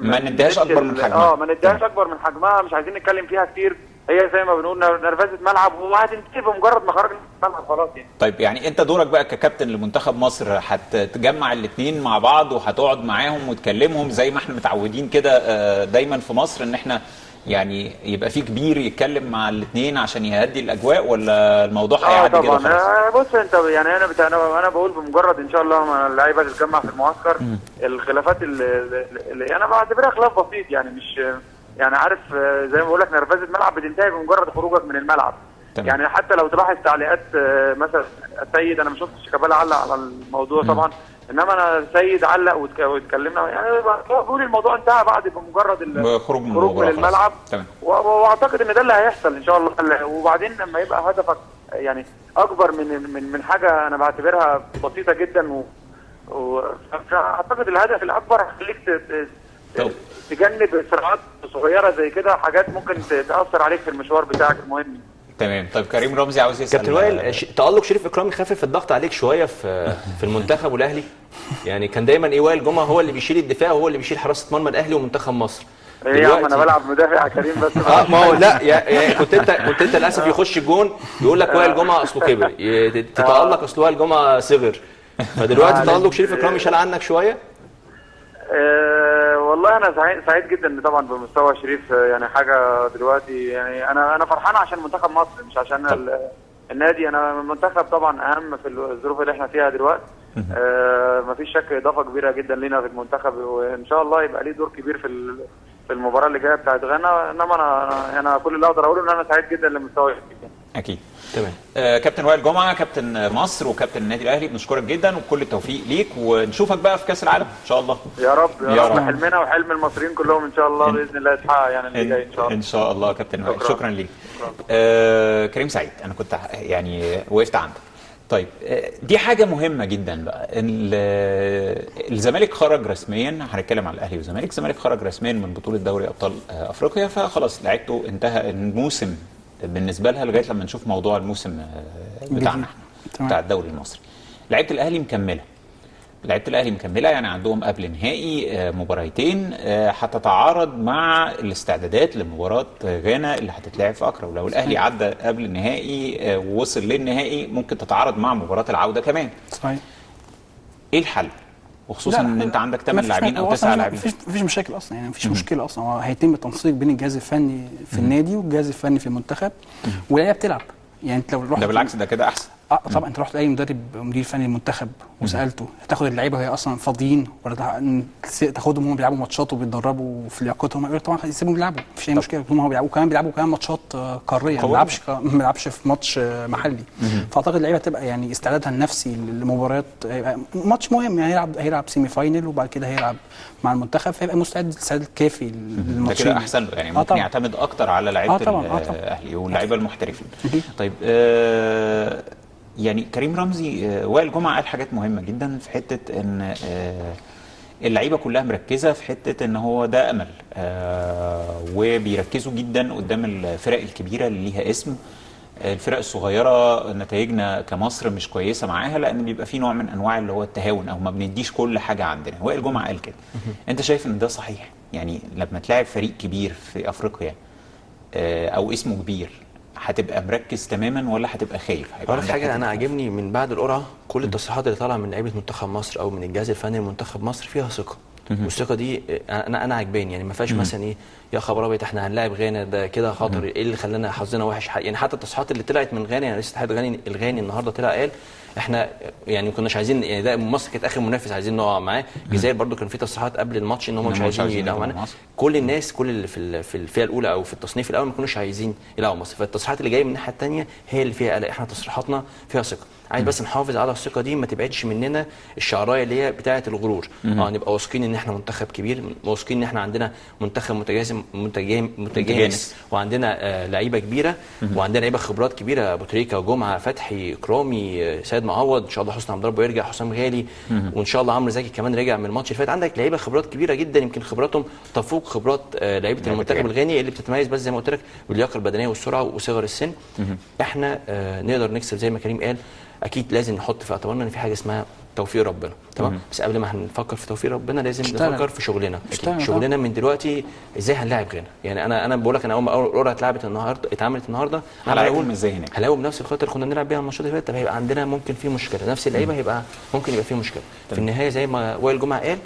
ما نديهاش اكبر من حجمها. ما نديهاش اكبر من حجمها، مش عايزين نتكلم فيها كتير. هي زي ما بنقول نرفزه ملعب وهتنتهي بمجرد ما خرجنا من الملعب خلاص يعني. طيب يعني انت دورك بقى ككابتن لمنتخب مصر هتجمع الاثنين مع بعض وهتقعد معاهم وتكلمهم زي ما احنا متعودين كده دايما في مصر، ان احنا يعني يبقى في كبير يتكلم مع الاثنين عشان يهدي الاجواء، ولا الموضوع هيعدي كده خلاص؟ بص انت يعني انا بقول بمجرد ان شاء الله ما اللعيبة تتجمع في المعسكر، الخلافات اللي انا بعتبرها خلاف بسيط، يعني مش يعني عارف زي ما بقول لك نرفزه ملعب بتنتهي بمجرد خروجك من الملعب. تمام. يعني حتى لو تلاحظ تعليقات مثلا السيد، انا ما شفتش شيكابالا علق على الموضوع طبعا، انما انا السيد علق واتكلمنا، يعني بقول الموضوع انتهى بعد بمجرد الخروج من الملعب. واعتقد ان ده اللي هيحصل ان شاء الله. وبعدين لما يبقى هدفك يعني اكبر من من حاجة انا بعتبرها بسيطة جدا، فاعتقد الهدف الاكبر هيخليك تجنب صراعات صغيرة زي كده، حاجات ممكن تاثر عليك في المشوار بتاعك المهم. تمام. طيب كريم رمزي عاوز يسال. كابتن وائل، تألق شريف اكرامي خفف الضغط عليك شوية في المنتخب والاهلي؟ يعني كان دايما ايه وائل جمعه هو اللي بيشيل الدفاع وهو اللي بيشيل حراسة مرمى الاهلي ومنتخب مصر. ايه يا عم انا بلعب مدافع يا كريم بس. ما هو لا يعني كنت انت للاسف يخش الجون يقول لك وائل جمعه اصله كبر، تتألق اصل وائل جمعه صغر. فدلوقتي تألق شريف اكرامي شال عنك شوية؟ والله انا سعيد جدا طبعا بمستوى شريف، يعني حاجة دلوقتي يعني انا فرحان عشان منتخب مصر مش عشان النادي. انا المنتخب طبعا اهم في الظروف اللي احنا فيها دلوقتي. مفيش شك اضافه كبيرة جدا لينا في المنتخب، وان شاء الله يبقى ليه دور كبير في في المباراة اللي جاية بتاعت غانا. انما انا كل اللي اقدر اقوله ان انا سعيد جدا لمستوى. اكيد تمام. كابتن وائل جمعه، كابتن مصر وكابتن النادي الاهلي، بنشكرك جدا وكل التوفيق ليك، ونشوفك بقى في كاس العالم ان شاء الله. يا رب يا رب، حلمنا وحلم المصريين كلهم ان شاء الله باذن الله يتحقق يعني اللي جاي ان شاء الله. ان شاء الله كابتن وائل، شكرا ليك. كريم سعيد، انا كنت يعني وقفت عندك. طيب دي حاجة مهمة جدا بقى، الزمالك خرج رسميا، هنتكلم على الاهلي والزمالك، الزمالك خرج رسميا من بطوله دوري ابطال افريقيا، فخلاص لعيبته انتهى الموسم بالنسبة لها لغاية لما نشوف موضوع الموسم بتاعنا بتاع الدوري المصري. لعيبة الاهلي مكملة، لعيبة الاهلي مكملة، يعني عندهم قبل نهائي مباراتين هتتعارض مع الاستعدادات لمباراة غانا اللي هتتلعب في اكرا، ولو الاهلي عدى قبل النهائي ووصل للنهائي ممكن تتعارض مع مباراة العودة كمان. صحيح. ايه الحل؟ وخصوصا ان انت عندك 8 لاعبين او 9 لاعبين. مفيش مشاكل اصلا، يعني مفيش مشكلة اصلا، هو هيتم التنسيق بين الجهاز الفني في النادي والجهاز الفني في المنتخب، واللعيبة بتلعب. يعني انت لو رحت ده بالعكس ده كده احسن. طبعا انت رحت لاي مدرب مدير فني المنتخب وسالته هتاخد اللعيبة وهي اصلا فاضيين ولا تاخدهم هم بيلعبوا ماتشات وبيتدربوا في لياقتهم؟ يقول طبعا سيبهم يلعبوا، مفيش اي مشكلة، هم بيلعبوا كمان، بيلعبوا كمان ماتشات قارية، ما بيلعبش في ماتش محلي. فاعتقد اللعيبة تبقى يعني استعدادها النفسي لمباريات، ماتش مهم يعني، هيلعب semi final وبعد كده هيلعب مع المنتخب، فيبقى مستعد الاستعداد الكافي للماتشين. ده كده احسن له يعني، ممكن يعتمد اكتر على لعيبة الاهلي واللعيبة المحترفين. طيب يعني كريم رمزي، وائل جمعه قال حاجات مهمة جدا في حتة ان اللعيبة كلها مركزه في حتة ان هو ده امل، وبيركزوا جدا قدام الفرق الكبيرة اللي ليها اسم. الفرق الصغيرة نتائجنا كمصر مش كويسة معاها، لان بيبقى في نوع من انواع اللي هو التهاون او ما بنديش كل حاجة عندنا. وائل جمعه قال كده. انت شايف ان ده صحيح؟ يعني لما تلاعب فريق كبير في افريقيا او اسمه كبير، هتبقى مركز تماما ولا هتبقى خايف؟ هيبقى حاجة انا عاجبني من بعد القرعة كل التصريحات اللي طالعه من لعيبة منتخب مصر او من الجهاز الفني لمنتخب مصر فيها ثقة، والثقة دي انا عاجباني. يعني ما فيهاش مثلا ايه يا خبر ابيض احنا هنلاعب غانا ده كده خاطر ايه اللي خلانا حظنا وحش. يعني حتى التصريحات اللي طلعت من غانا، يعني رئيس الاتحاد الغاني النهارده طلع قال احنا يعني ما كناش عايزين، يعني ده مصر كانت اخر منافس عايزين نقع معاه. الجزائر برده كان في تصريحات قبل الماتش ان هم مش عايزين يلعبوا معانا. كل الناس، كل اللي في الفئة الاولى او في التصنيف الاول ما كانوش عايزين يلعبوا مصر. فالتصريحات اللي جاية من الناحية الثانية هي اللي فيها قلق. احنا تصريحاتنا فيها ثقة، عايز بس نحافظ على الثقة دي، ما تبعدش مننا الشعرايه اللي هي بتاعه الغرور. نبقى واثقين ان احنا منتخب كبير، واثقين ان احنا عندنا منتخب متجانس، وعندنا لعيبة كبيرة، وعندنا لعيبة خبرات كبيرة، ابو تريكه وجمعه، فتحي، اكرامي، سيد معوض، ان شاء الله حسني عبد ربه يرجع، حسام غالي، وان شاء الله عمرو زكي كمان رجع من الماتش اللي فات. عندك لعيبة خبرات كبيرة جدا، يمكن خبراتهم تفوق خبرات لعيبة المنتخب الغاني اللي بتتميز بس زي ما قلت لك باللياقه البدنية والسرعة وصغر السن. احنا نقدر نكسب زي ما كريم قال. اكيد لازم نحط في اعتبارنا ان في حاجة اسمها توفيق ربنا، تمام؟ بس قبل ما هنفكر في توفيق ربنا لازم نفكر في شغلنا. شغلنا من دلوقتي ازاي هنلاعب غانا. يعني انا بقول لك، انا اول ما القرعة اتلعبت النهارده، اتعملت النهارده، هنلاعبهم ازاي هناك؟ هنلاعبهم بنفس الخطة اللي كنا بنلعب بيها الماتشات اللي فاتت. طب هيبقى عندنا ممكن في مشكلة، نفس اللعيبة هيبقى ممكن يبقى في مشكلة. في النهاية زي ما وائل جمعه قال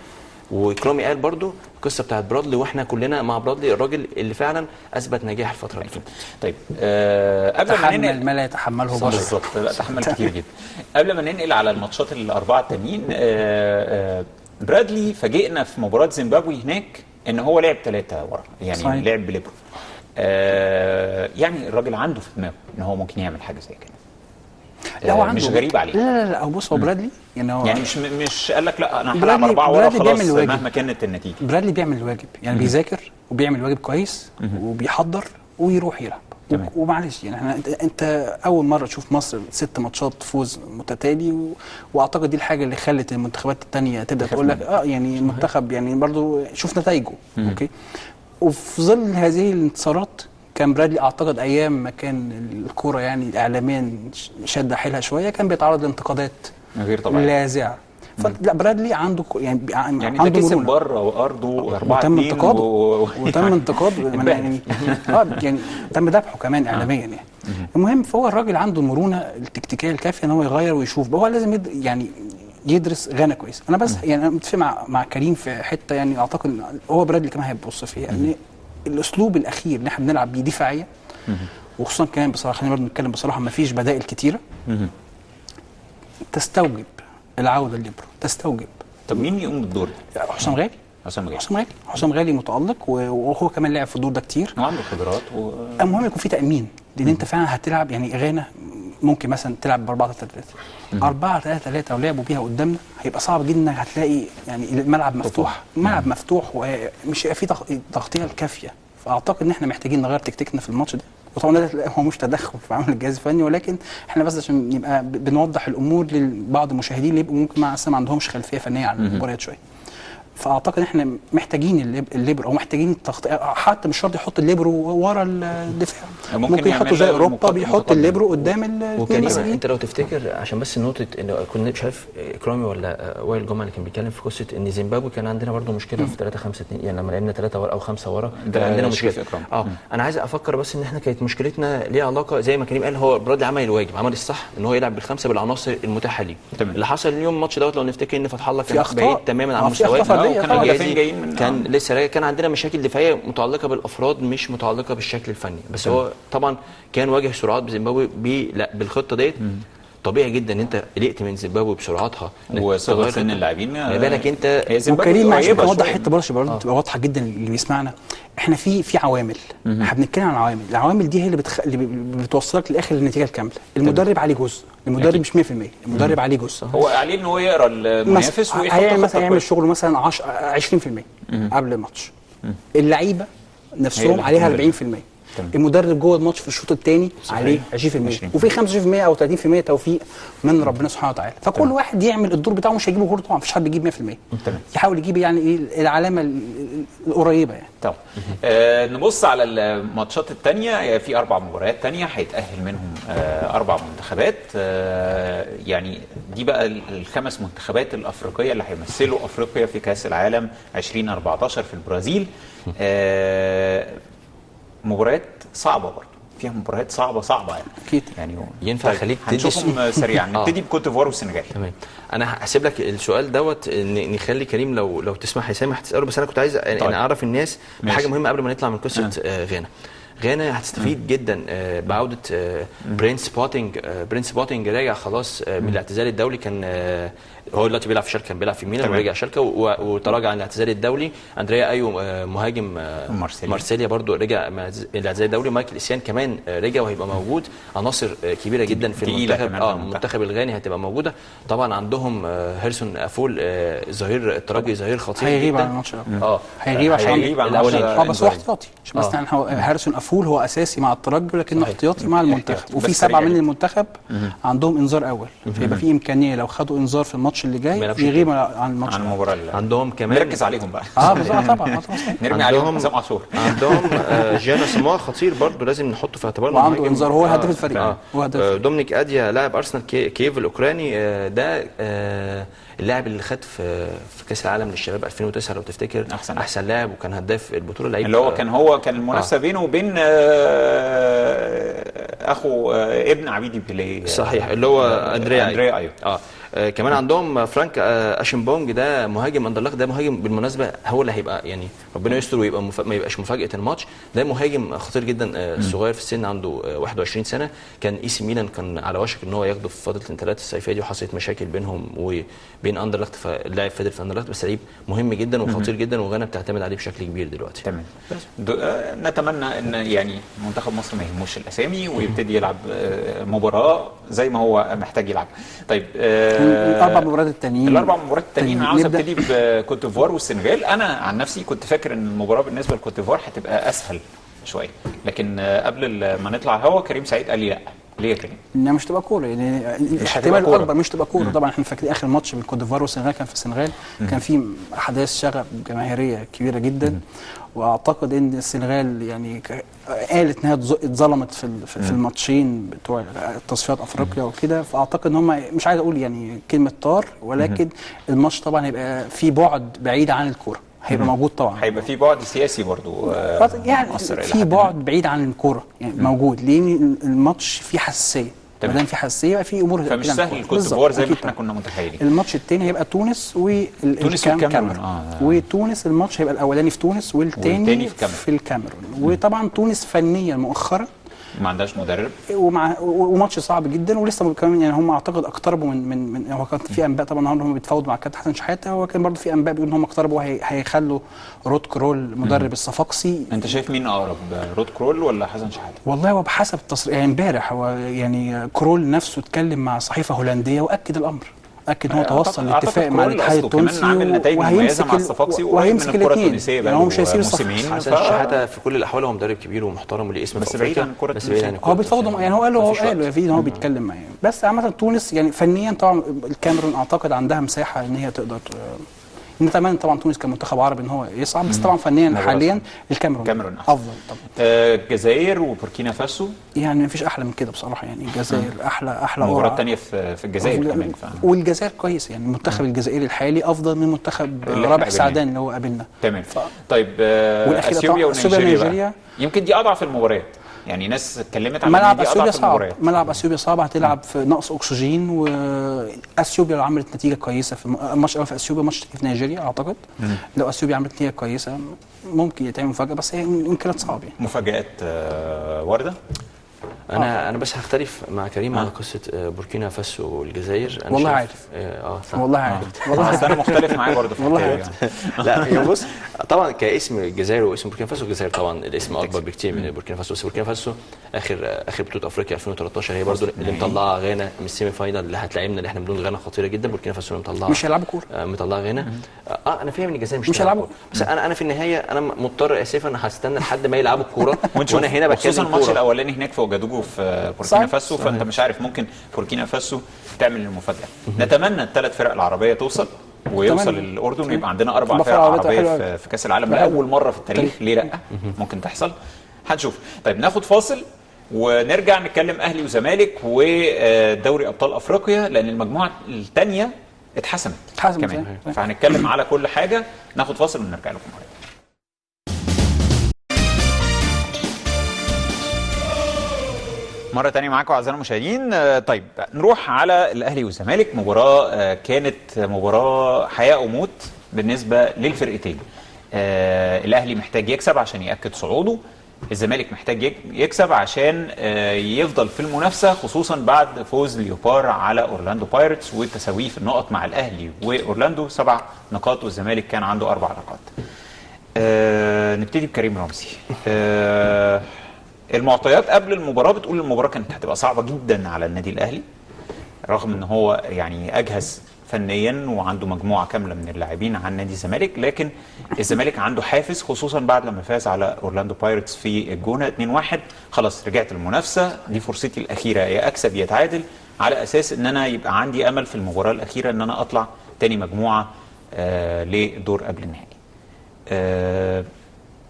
وإكرامي قال برضو القصة بتاعت برادلي، واحنا كلنا مع برادلي، الراجل اللي فعلا اثبت نجاح الفترة اللي فاتت. طيب قبل ما ننقل ما لا يتحمله بشر. بالظبط، لا تحمل كتير جدا. قبل ما ننقل على الماتشات الاربعة التانيين، برادلي فاجئنا في مباراة زيمبابوي هناك ان هو لعب 3 ورا، يعني صحيح. لعب بليبرو. يعني الراجل عنده في دماغه ان هو ممكن يعمل حاجة زي كده. لا هو عنده، مش غريب عليه. لا لا لا، هو بص، هو برادلي يعني هو يعني مش قال لك لا انا هلعب 4 ورا خلاص مهما كانت النتيجة. برادلي بيعمل الواجب، يعني بيذاكر وبيعمل الواجب كويس وبيحضر ويروح يلعب. ومعلش يعني احنا انت اول مرة تشوف مصر 6 ماتشات فوز متتالي، واعتقد دي الحاجة اللي خلت المنتخبات الثانية تبدا تقول لك يعني المنتخب يعني برضو شوف نتائجه. okay، وفي ظل هذه الانتصارات كان برادلي اعتقد ايام ما كان الكورة يعني اعلاميا شاده حيلها شوية، كان بيتعرض لانتقادات غير طبيعية لاذعه. لا برادلي عنده يعني عنده كسب بره وارضه 4-2 وتم انتقاده وتم انتقاده يعني يعني تم ذبحه كمان اعلاميا يعني. المهم فهو الراجل عنده المرونة التكتيكيه الكافيه ان هو يغير ويشوف، هو لازم يعني يدرس غانا كويس. انا بس يعني انا متفق مع كريم في حتة، يعني اعتقد هو برادلي كمان هيبص فيها، يعني الاسلوب الاخير اللي احنا بنلعب بيه دفاعية، وخصوصا كمان بصراحة خلينا برضه نتكلم بصراحة، ما فيش بدائل كتيرة تستوجب العودة لليبرو، تستوجب. طب مين يقوم بالدور ده؟ حسام غالي. حسام غالي. حسام غالي متالق، وهو كمان لعب في الدور ده كتير وعنده خبرات المهم يكون في تامين، لان انت فعلا هتلعب يعني غانا ممكن مثلا تلعب ب 4-3-3 4-3-3 ولعبوا بيها قدامنا هيبقى صعب جدا، هتلاقي يعني الملعب مفتوح، ملعب مفتوح ومش هيبقى في تغطيه الكافيه. فاعتقد ان احنا محتاجين نغير تكتيكنا في الماتش ده، وطبعا ده هو مش تدخل في عمل الجهاز الفني، ولكن احنا بس عشان نبقى بنوضح الامور لبعض المشاهدين اللي يبقوا ممكن ما عندهمش خلفية فنية عن المباريات شوية. فاعتقد احنا محتاجين الليبرو او محتاجين التغطية، حتى مش شرط يحط الليبرو ورا الدفاع، ممكن يحطوا زي اوروبا بيحط الليبرو قدام الاثنين. انت لو تفتكر عشان بس نقطة انه كنا مش عارف اكرامي ولا وائل جمعه اللي كان بيتكلم في قصة ان زيمبابوي كان عندنا برده مشكلة في 3-5-2، يعني لما لعبنا 3 ورا او 5 ورا كان عندنا مشكلة. انا عايز افكر بس ان احنا كانت مشكلتنا ليها علاقة زي ما كريم قال، هو برادلي عمل الواجب، عمل الصح ان هو يلعب بالخمسة بالعناصر المتاحة ليه. اللي حصل اليوم الماتش دوت لو نفتكر ان فتح الله كان بعيد تماما عن مستواه، كان لسه راجع، كان عندنا مشاكل دفاعية متعلقه بالافراد مش متعلقه بالشكل الفني، بس هو طبعا كان واجه سرعات بزيمبابوي بالخطة ديت. طبيعي جدا ان انت قلقت من زيمبابوي بسرعتها وصغر سن اللاعبين، خلي بالك انت. وكريم عشان توضح حتة برضه تبقى واضحة جدا اللي بيسمعنا، احنا في عوامل، احنا بنتكلم عن عوامل، العوامل دي هي اللي بتوصلك للاخر للنتيجة الكاملة. المدرب عليه جزء، المدرب مش 100%، المدرب عليه جزء، هو عليه ان هو يقرا المنافس ويحط مثلا يعمل شغله مثلا 20% قبل الماتش، اللعيبة نفسهم عليها 40%، المدرب جوه الماتش في الشوط الثاني عليه 20%، وفي 25% او 30% توفيق من ربنا سبحانه وتعالى. فكل واحد يعمل الدور بتاعه، مش هيجيبه كله طبعا، مفيش حد بيجيب 100%، يحاول يجيب يعني ايه العلامة القريبة يعني. طب نبص على الماتشات الثانية، في 4 مباريات ثانية هيتاهل منهم 4 منتخبات، يعني دي بقى الخمس منتخبات الافريقية اللي هيمثلوا افريقيا في كاس العالم 2014 في البرازيل. مباريات صعبة برضه، فيها مباريات صعبة يعني. اكيد يعني ينفع. طيب خليك هنشوفهم سريعا. نبتدي بكوت ديفوار والسنغال. تمام، انا هسيب لك السؤال دوت نخلي كريم لو تسمح يا سامح تساله، بس انا كنت عايز طيب. انا اعرف الناس بحاجة مهمة قبل ما نطلع من قصة غانا. غانا هتستفيد جدا بعوده برنس بوتنج. برنس بوتنج راجع خلاص من الاعتزال الدولي، كان هو دلوقتي بيلعب في شالكه، كان بيلعب في ميلان ورجع شالكه وتراجع عن الاعتزال الدولي. اندريا ايو مهاجم مارسيليا برضو رجع من الاعتزال الدولي. مايكل اسيان كمان رجع وهيبقى موجود. عناصر كبيرة جدا في المنتخب، المنتخب الغاني هتبقى موجودة طبعا. عندهم هيرسون افول ظهير الترجي، ظهير خطير هيغيب جدا، عن الماتش. هيغيب عشان الاولاني، بس هو احتياطي، عشان بس هارسون افول هو اساسي مع الترجي لكنه احتياطي مع المنتخب، وفي 7 من المنتخب عندهم انذار اول، فيبقى في امكانية لو خدوا انذار في الماتش اللي جاي يغيب عن الماتش، عن المباراة. عندهم كمان نركز عليهم بقى. طبعا نرمي عليهم حسام عاشور. عندهم جانا سموه خطير برضو لازم نحطه في اعتبارنا، وعنده انذار، هو هداف الفريق. هو هداف. دومينيك اديا لاعب ارسنال كييف الاوكراني، ده اللاعب اللي خد في كاس العالم للشباب 2009 لو تفتكر، احسن لاعب وكان هداف البطولة، لعيب اللي هو كان المنافسة بينه وبين اخو ابن عبيدي بيليه، صحيح، اللي هو اندريا ايو. كمان عندهم فرانك اشمبونج، ده مهاجم اندرلخت، ده مهاجم بالمناسبة هو اللي هيبقى يعني ربنا يستر ويبقى ما يبقاش مفاجاة الماتش. ده مهاجم خطير جدا، صغير في السن، عنده 21 سنة، كان اي سي ميلان كان على وشك ان هو ياخده في فترة الانتقالات الصيفية دي، وحصلت مشاكل بينهم وبين اندرلخت، فاللاعب فضل في اندرلخت، بس لعيب مهم جدا وخطير جدا، وغانا بتعتمد عليه بشكل كبير دلوقتي. تمام، نتمنى ان يعني منتخب مصر ما يهموش الاسامي ويبتدي يلعب مباراة زي ما هو محتاج يلعب. طيب الاربع مباريات التانيين، انا عاوز ابتدي بكوت ديفوار والسنغال. انا عن نفسي كنت فاكر ان المباراة بالنسبة لكوت ديفوار هتبقى اسهل شوية، لكن قبل ما نطلع الهوا كريم سعيد قال لي لا. ليه يا كريم؟ انها مش تبقى كورة، يعني الاحتمال الاكبر مش تبقى كورة. طبعا احنا فاكرين اخر ماتش بين كوت ديفوار والسنغال كان في السنغال، كان في احداث شغب جماهيرية كبيرة جدا، واعتقد ان السنغال يعني قالت انها اتظلمت في الماتشين بتوع تصفيات افريقيا وكده، فاعتقد ان هم مش عايز اقول يعني كلمة طار، ولكن الماتش طبعا هيبقى في بعد بعيد عن الكورة، هيبقى موجود طبعا، هيبقى في بعد سياسي برضو، يعني في بعد بعيد عن الكورة يعني موجود، لان الماتش فيه حساسية، ما دام في حساسية يبقى في امور، فمش سهل الكوت ديفوار زي ما احنا كنا متخيلين. الماتش الثاني هيبقى تونس والكاميرون، وتونس الماتش هيبقى الاولاني في تونس والثاني في الكاميرون. وطبعا تونس فنيا مؤخرا ما عندهاش مدرب وماتش صعب جدا، ولسه كمان يعني هم اعتقد اقتربوا من هو كان في انباء طبعا النهارده هم بيتفاوضوا مع الكابتن حسن شحاته، هو كان برضه في انباء بيقول ان هم اقتربوا هيخلوا رود كرول مدرب الصفاقسي. انت شايف مين اقرب، رود كرول ولا حسن شحاته؟ والله هو بحسب التصريح يعني امبارح هو يعني كرول نفسه اتكلم مع صحيفة هولندية واكد الامر، اكد ان هو توصل لاتفاق مع الاتحاد التونسي وهيمسك وهيمسك الاثنين، يعني هو مش هيسيب الصفاقسي. حسن شحاته في كل الاحوال هو مدرب كبير ومحترم وليه اسم، بس بعيد عن الكره التونسية. هو بيتفاوضوا يعني، هو قال يا فيدي ان هو بيتكلم معاه، بس عامة تونس يعني فنيا طبعا الكاميرون اعتقد عندها مساحة ان هي تقدر، نتمنى طبعا تونس كمنتخب عربي ان هو يصعد، بس طبعا فنيا حاليا الكاميرون افضل طبعا. الجزائر وبوركينا فاسو يعني مفيش احلى من كده بصراحة، يعني الجزائر احلى مباراة ثانية في الجزائر كمان، والجزائر كويس يعني المنتخب الجزائري الحالي افضل من منتخب رابح سعدان اللي هو قابلنا. تمام. طيب اثيوبيا ونيجيريا يمكن دي اضعف المباريات، يعني ناس اتكلمت عن ملعب اثيوبيا صعب، ملعب اثيوبيا صعب، هتلعب في نقص اكسجين، واثيوبيا لو عملت نتيجة كويسة في ماتش اول في اثيوبيا، ماتش في نيجيريا اعتقد لو اثيوبيا عملت نتيجة كويسة ممكن يتعمل مفاجاة، بس هي يمكن صعب يعني. مفاجات ورده؟ انا بس هختلف مع كريم على قصة بوركينا فاسو والجزائر. انا والله عارف والله عارف والله انا مختلف معاك برضه في والله عارف. لا يا بص، طبعا كاسم الجزائر واسم بوركينا فاسو، الجزائر طبعا الاسم اكبر بكتير من بوركينا فاسو، بس بوركينا فاسو اخر بطوله افريقيا 2013 هي برضه اللي مطلعه غانا من ال semi final اللي هتلاعبنا، اللي احنا بدون غانا خطيرة جدا. بوركينا فاسو اللي مطلعه مش هيلعبوا كورة، مطلعه غانا. انا فاهم ان الجزائر مش هيلعبوا، بس انا في النهاية انا مضطر اسفا هستنى لحد ما يلعبوا الكورة، وانا هنا بتكلم خصوصا الماتش الاولاني هناك في اوجادوجو في بوركينا فاسو، فانت مش عارف ممكن بوركينا فاسو تعمل المفاجاة. نتمنى الثلاث فرق العربية توصل ويوصل الاردن، ويبقى عندنا 4 فرق عربية في كاس العالم لاول مرة في التاريخ. ليه لا؟ ممكن تحصل، هنشوف. طيب ناخد فاصل ونرجع نتكلم اهلي وزمالك ودوري ابطال افريقيا، لان المجموعة الثانية اتحسمت كمان، فهنتكلم على كل حاجة. ناخد فاصل ونرجع لكم مرة. مرة تانية معاكم أعزائي المشاهدين. طيب نروح على الأهلي والزمالك، مباراة كانت مباراة حياة أو موت بالنسبة للفرقتين. الأهلي محتاج يكسب عشان يأكد صعوده، الزمالك محتاج يكسب عشان يفضل في المنافسة، خصوصا بعد فوز ليوبار على أورلاندو بايرتس وتساويه في النقط مع الأهلي وأورلاندو 7 نقاط والزمالك كان عنده 4 نقاط. نبتدي بكريم رمزي. المعطيات قبل المباراة بتقول المباراة كانت هتبقى صعبة جدا على النادي الأهلي، رغم ان هو يعني أجهز فنيا وعنده مجموعة كاملة من اللاعبين عن نادي الزمالك، لكن الزمالك عنده حافز خصوصا بعد لما فاز على أورلاندو بايرتس في الجونة 2-1. خلاص رجعت المنافسة دي، فرصتي الأخيرة يا أكسب يا أتعادل، على أساس ان أنا يبقى عندي أمل في المباراة الأخيرة ان أنا أطلع تاني مجموعة لدور قبل النهائي.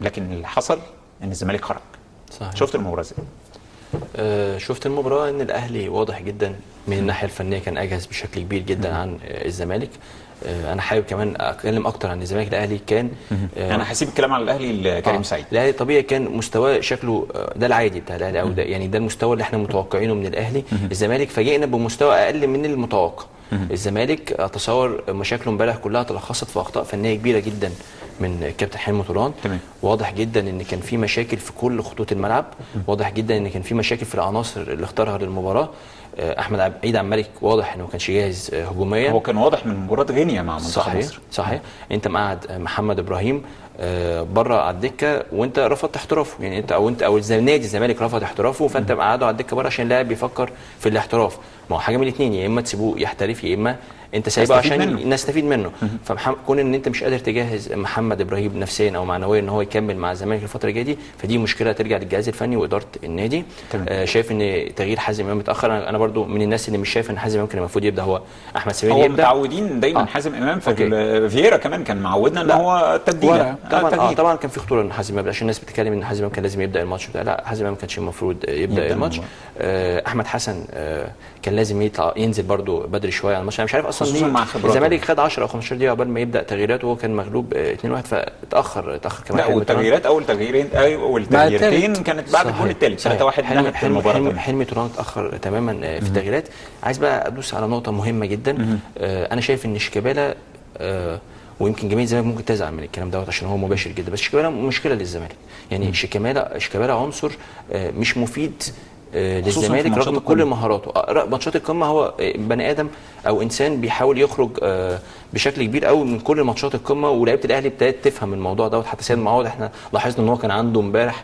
لكن اللي حصل ان الزمالك خرج. صحيح. شفت المباراة ازاي؟ شفت المباراة ان الاهلي واضح جدا من الناحية الفنية كان اجهز بشكل كبير جدا عن الزمالك. انا حابب كمان اتكلم اكتر عن الزمالك. الاهلي كان انا هسيب الكلام على الاهلي لكريم سعيد. الاهلي طبيعي كان مستواه شكله ده العادي بتاع الاهلي، او ده يعني ده المستوى اللي احنا متوقعينه من الاهلي. الزمالك فاجئنا بمستوى اقل من المتوقع. الزمالك اتصور مشاكله امبارح كلها تلخصت في اخطاء فنية كبيرة جدا من كابتن حلمي طولان. واضح جدا ان كان في مشاكل في كل خطوط الملعب، واضح جدا ان كان في مشاكل في العناصر اللي اختارها للمباراة. احمد عيد عبد الملك واضح انه ما كانش جاهز هجوميا، هو كان واضح من مباراة غينيا مع منتخب مصر. صحيح، انت مقعد محمد ابراهيم بره على الدكة وانت رفضت احترافه، يعني انت او انت او نادي الزمالك رفض احترافه، فانت مقعده على الدكة بره عشان اللاعب بيفكر في الاحتراف. ما هو حاجة من الاثنين، يا اما تسيبوه يحترف يا اما انت سايبه عشان نستفيد منه. فكون ان انت مش قادر تجهز محمد ابراهيم نفسيا او معنويا ان هو يكمل مع الزمالك الفترة الجاية دي، فدي مشكلة ترجع للجهاز الفني واداره النادي. شايف ان تغيير حازم امام متاخر. انا برضو من الناس اللي مش شايف ان حازم امام كان المفروض يبدا، هو احمد سمير يبدا. هو متعودين دايما حازم امام في فييرا كمان كان معودنا ان هو تبديله. طبعا طبعا كان في خطورة ان حازم امام، عشان الناس بتتكلم ان حازم امام كان لازم يبدا الماتش بتاع، لا حازم امام ما كانش المفروض يبدا الماتش. احمد حسن كان لازم يطلع ينزل برضو بدري شوية على الماتش. انا مش عارف اصلا ليه الزمالك خد 10 او 15 دقيقة قبل ما يبدا تغييرات وهو كان مغلوب 2-1، فاتاخر كمان. لا والتغييرات اول تغييرين اول تغييرتين كانت بعد الجون الثالث 3-1 نهت المباراة. حلمي طولان اتاخر تماما في التغييرات. عايز بقى ادوس على نقطة مهمة جدا. انا شايف ان شيكابالا ويمكن جماهير الزمالك ممكن تزعل من الكلام دوت عشان هو مباشر جدا، بس شيكابالا مشكلة للزمالك. يعني شيكابالا عنصر مش مفيد للزمالك رغم كل مهاراته. ماتشات القمه هو بني ادم او انسان بيحاول يخرج بشكل كبير قوي من كل ماتشات القمه، ولاعيبه الاهلي ابتدت تفهم الموضوع دوت. حتى سيد معوض احنا لاحظنا ان هو كان عنده امبارح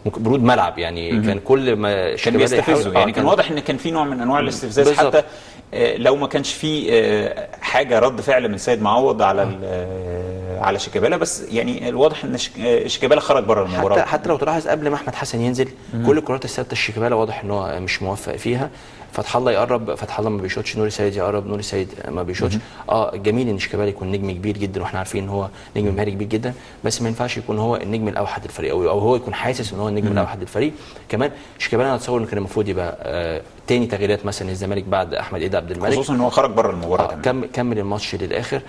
برود ملعب، يعني كان كل ما كان بيستفزه، يعني كان واضح ان كان في نوع من انواع الاستفزاز، حتى لو ما كانش في حاجة رد فعل من سيد معوض على على شيكابالا، بس يعني الواضح ان شيكابالا خرج بره المباراة. حتى لو تلاحظ قبل ما احمد حسن ينزل كل الكرات الثابتة شيكابالا واضح ان هو مش موفق فيها. فتح الله يقرب، فتح الله ما بيشوطش، نوري سيد يقرب، نوري سيد ما بيشوطش. جميل ان شيكابالا يكون نجم كبير جدا، واحنا عارفين ان هو نجم مهاري كبير جدا، بس ما ينفعش يكون هو النجم الاوحد للفريق، او هو يكون حاسس ان هو النجم الاوحد للفريق. كمان شيكابالا انا اتصور انه كان المفروض يبقى تاني تغييرات مثلا الزمالك بعد احمد عيد عبد الملك، خصوصا ان هو خرج بره المباراة. كمل الماتش للاخر.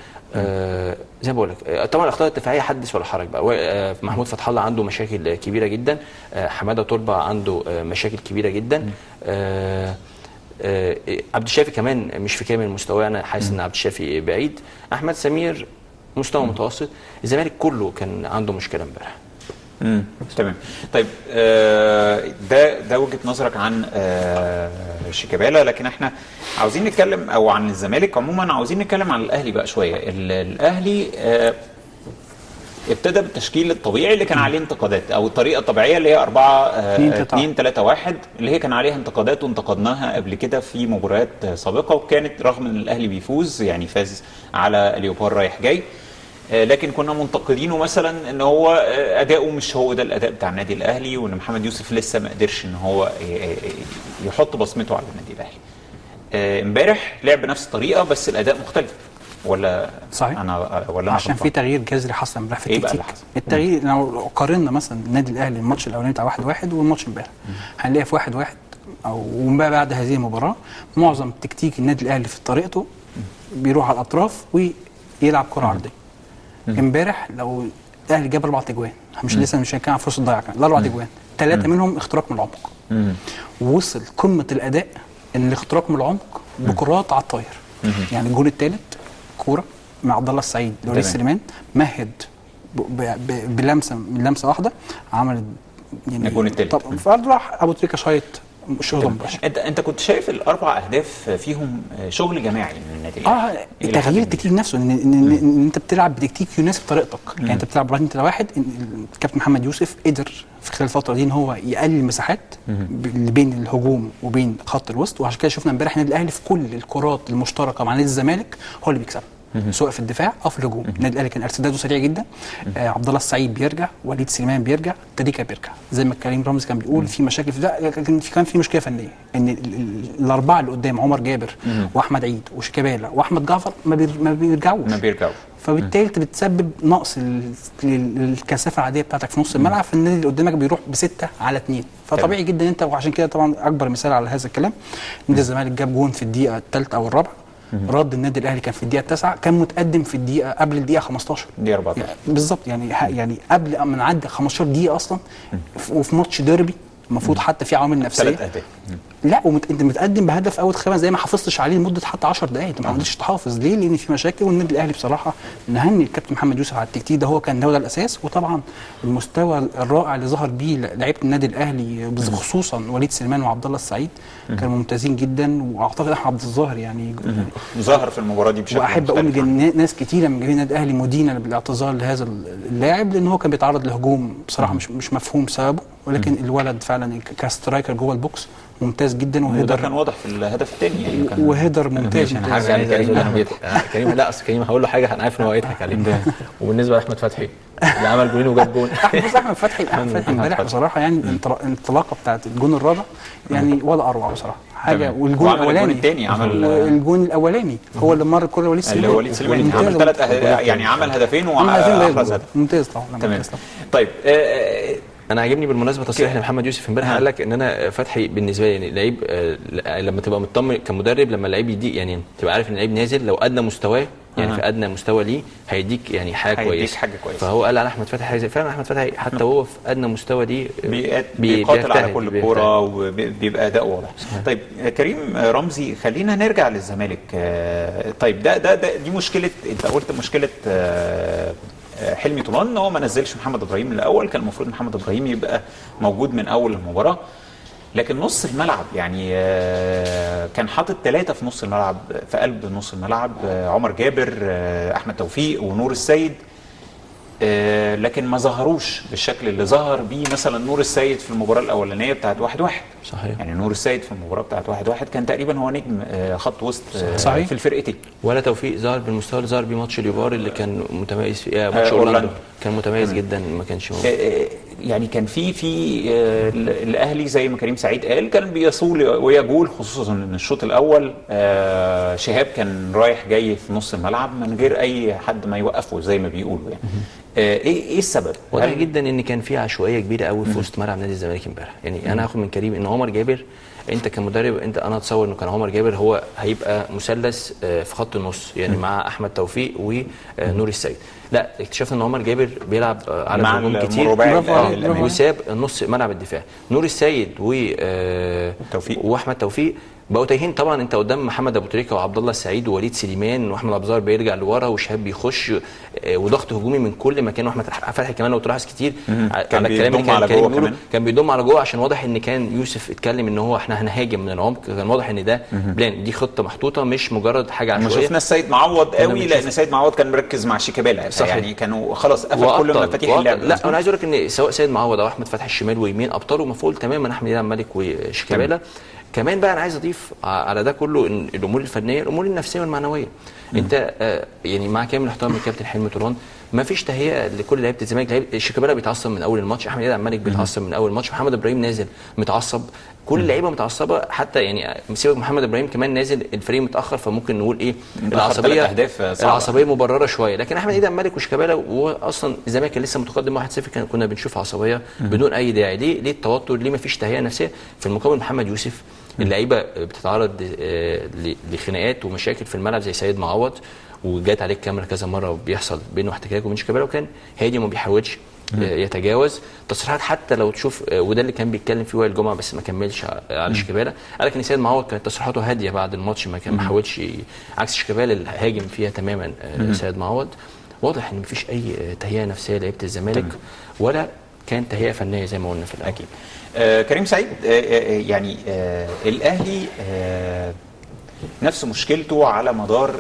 زي ما بقول لك طبعا الاخطاء الدفاعية حدث ولا حرج بقى. محمود فتح الله عنده مشاكل كبيرة جدا، حمادة تربه عنده مشاكل كبيرة جدا، عبد الشافي كمان مش في كامل مستواه، انا حاسس ان عبد الشافي بعيد، احمد سمير مستوى متوسط. الزمالك كله كان عنده مشكلة امبارح. تمام. طيب ده وجهه نظرك عن شيكابالا، لكن احنا عاوزين نتكلم او عن الزمالك عموما، عاوزين نتكلم عن الاهلي بقى شوية. الاهلي ابتدى بالتشكيل الطبيعي اللي كان عليه انتقادات، او الطريقة الطبيعية اللي هي 4 2 3 1 اللي هي كان عليها انتقادات وانتقدناها قبل كده في مباريات سابقه، وكانت رغم ان الاهلي بيفوز، يعني فاز على ليوبار رايح جاي، لكن كنا منتقدينه مثلا ان هو اداؤه مش هو ده الاداء بتاع النادي الاهلي، وان محمد يوسف لسه ما قدرش ان هو يحط بصمته على النادي الاهلي. امبارح لعب بنفس الطريقة بس الاداء مختلف، ولا صحيح؟ انا ولا عشان في تغيير جذري حصل امبارح في التكتيك. التغيير لو قارنا مثلا النادي الاهلي الماتش الاولاني بتاع 1-1 والماتش امبارح، هنلاقي في 1-1 او وما بعد هذه المباراة معظم تكتيك النادي الاهلي في طريقته بيروح على الاطراف ويلعب كره عرضية. امبارح لو الاهلي جاب 4 اجوان، مش لسه مش هنتكلم عن فرصة ضايعة كمان، الاربع اجوان 3 منهم اختراق من العمق. وصل قمة الاداء ان الاختراق من العمق بكرات على الطاير. يعني الجول الثالث كورة مع عبد الله السعيد لوليد سليمان، مهد بلمسه من لمسه واحدة عمل يعني الجول الثالث. طب فراح ابو تريكه شايط شغل مباشر. انت كنت شايف الاربع اهداف فيهم شغل جماعي من النادي الاهلي. تغيير التكتيك نفسه، ان انت بتلعب بتكتيك يناسب طريقتك. يعني انت بتلعب 4 2 3 1، الكابتن محمد يوسف قدر في خلال الفترة دي ان هو يقلل المساحات اللي بين الهجوم وبين خط الوسط، وعشان كده شفنا امبارح النادي الاهلي في كل الكرات المشتركة مع نادي الزمالك هو اللي بيكسبها، سواء في الدفاع او في الهجوم. النادي الاهلي كان ارتداده سريع جدا، عبد الله السعيد بيرجع، وليد سليمان بيرجع، تريكا بيرجع. زي ما كريم رمزي كان بيقول في مشاكل في ده، لكن كان في مشكلة فنية ان الاربعة اللي قدام عمر جابر واحمد عيد وشيكابالا واحمد جعفر ما بيرجعوش. فبالتالي انت بتسبب نقص الكثافة العادية بتاعتك في نص الملعب، فالنادي اللي قدامك بيروح ب6 على 2، فطبيعي جدا انت. وعشان كده طبعا اكبر مثال على هذا الكلام نادي الزمالك جاب جون في الدقيقة الثالثة او الرابعة، رد النادي الاهلي كان في الدقيقة 9، كان متقدم في الدقيقة قبل الدقيقة 15، دقيقة 14 يعني بالظبط، يعني قبل ما نعدي 15 دقيقة اصلا، وفي ماتش ديربي المفروض حتى في عوامل نفسية. 3 اهداف. لا انت متقدم بهدف اول 5 دقايق ما حافظتش عليه لمدة حتى 10 دقائق، انت ما قدرتش تحافظ. ليه؟ لان في مشاكل. والنادي الاهلي بصراحة نهني الكابتن محمد يوسف على التكتيك ده، هو كان هو ده الاساس. وطبعا المستوى الرائع اللي ظهر بيه لعيبة النادي الاهلي خصوصا وليد سليمان وعبد الله السعيد كانوا ممتازين جدا، واعتقد احمد عبد الظاهر يعني ظهر في المباراة دي بشكل. واحب اقول ان ناس كتيرة من جماهير النادي الاهلي مدينة بالاعتذار لهذا اللاعب، لان هو كان بيتعرض لهجوم بصراحة مش مفهوم سببه، ولكن الولد فعلا ك striker جوه ال box ممتاز جدا، و header كان واضح في الهدف الثاني يعني و header ممتاز. انا كريم، لا اصل كريم هقول له حاجة انا عارف ان هو هيضحك عليه. وبالنسبة لاحمد فتحي اللي عمل جولين وجاب جون، احمد فتحي امبارح بصراحة يعني الانطلاقة بتاعت الجون الرابع يعني ولا اروع بصراحة حاجة. والجون الاولاني الثاني عمل الجون الاولاني هو اللي مر الكره وليد سليمان، وليد سليمان عمل 3 يعني عمل هدفين واحرز هدف ممتاز طبعا. تمام. طيب انا عاجبني بالمناسبة تصريح لمحمد يوسف امبارح، قال لك ان انا فتحي بالنسبة لي يعني لعيب لما تبقى مطمن كمدرب، لما اللعيب يدي يعني تبقى عارف ان اللعيب نازل لو ادنى مستواه يعني في ادنى مستوى ليه هيديك يعني حاجة كويسة، حاجة كويسة. فهو قال على احمد فتحي فعلا احمد فتحي حتى هو في ادنى مستوى ليه بيقاتل على كل كورة وبيبقى اداء واضح. طيب كريم رمزي، خلينا نرجع للزمالك. طيب ده دي مشكلة، انت قلت مشكلة حلمي طولان ان هو ما نزلش محمد ابراهيم الاول، كان المفروض محمد ابراهيم يبقى موجود من اول المباراة. لكن نص الملعب يعني كان حاطط 3 في نص الملعب، في قلب نص الملعب، عمر جابر، احمد توفيق، ونور السيد، لكن ما ظهروش بالشكل اللي ظهر بيه مثلا نور السيد في المباراة الاولانية بتاعت 1-1. صحيح. يعني نور السيد في المباراة بتاعت 1-1 كان تقريبا هو نجم خط وسط. صحيح. في الفرقتين. ولا توفيق ظهر بالمستوى اللي ظهر بيه ماتش اليوبار اللي كان متميز فيه، ماتش اورلاندو كان متميز جدا، ما كانش موجود. يعني كان في الاهلي زي ما كريم سعيد قال كان بيصول ويجول، خصوصا ان الشوط الاول شهاب كان رايح جاي في نص الملعب من غير اي حد ما يوقفه زي ما بيقولوا يعني. ايه السبب؟ واضح جدا ان كان في عشوائية كبيرة قوي في وسط ملعب نادي الزمالك امبارح. يعني انا هاخد من كريم ان عمر جابر، انت كمدرب انت انا اتصور انه كان عمر جابر هو هيبقى مثلث في خط النص يعني مع احمد توفيق ونور السيد. لا، اكتشفنا ان عمر جابر بيلعب على هجوم كتير وساب نص ملعب الدفاع. نور السيد وتوفيق واحمد توفيق بقوا تايهين. طبعا انت قدام محمد ابو تريكه وعبد الله السعيد ووليد سليمان واحمد عبد الظاهر بيرجع لورا وشهاب بيخش، وضغط هجومي من كل مكان. واحمد فتحي كمان لو تلاحظ كتير على الكلام اللي كان بيقوله، كان بيضم على جوه، عشان واضح ان كان يوسف اتكلم ان هو احنا هنهاجم من العمق. كان واضح ان ده plan، دي خطه محطوطة مش مجرد حاجة عشوائية. ما شفنا السيد معوض قوي، لان السيد معوض كان مركز مع شيكابالا، يعني كانوا خلاص قفل كل مفاتيح اللعب. لا، انا عايز اقول لك ان سواء سيد معوض او احمد فتحي الشمال ويمين ابطالوا مفعول تماما احمد عبد الملك وشيكابالا. كمان بقى انا عايز اضيف على ده كله ان الامور الفنية، الامور النفسية والمعنوية. انت يعني مع كامل احترامي لكابتن حلمي طولان، ما فيش تهيئة لكل لعيبة الزمالك. شيكابالا بيتعصب من اول الماتش، احمد عبد الملك بيتعصب من اول الماتش، محمد ابراهيم نازل متعصب، كل اللعيبة متعصبه. حتى يعني سيبك محمد ابراهيم كمان نازل الفريق متاخر، فممكن نقول ايه العصبية، العصبية مبررة شوية. لكن احمد عيد الملك وشيكابالا، واصلا الزمالك كان لسه متقدم 1-0، كنا بنشوف عصبية بدون اي داعي. ليه التوتر؟ ليه ما فيش تهيئة نفسية؟ في المقابل محمد يوسف، اللعيبة بتتعرض لخناقات ومشاكل في الملعب زي سيد معوض، وجات عليه الكاميرا كذا مرة وبيحصل بينه احتكاك وبين شيكابالا، وكان هادي وما بيحاولش يتجاوز تصريحات. حتى لو تشوف، وده اللي كان بيتكلم فيه وائل جمعه بس ما كملش على شيكابالا، قال لك ان سيد معوض كانت تصريحاته هادية بعد الماتش، ما حاولش، عكس شيكابالا اللي هاجم فيها تماما سيد معوض. واضح ان مفيش اي تهيئة نفسية لعيبة الزمالك، ولا كان تهيئة فنية زي ما قلنا في الاول. اكيد. كريم سعيد، يعني الاهلي نفس مشكلته على مدار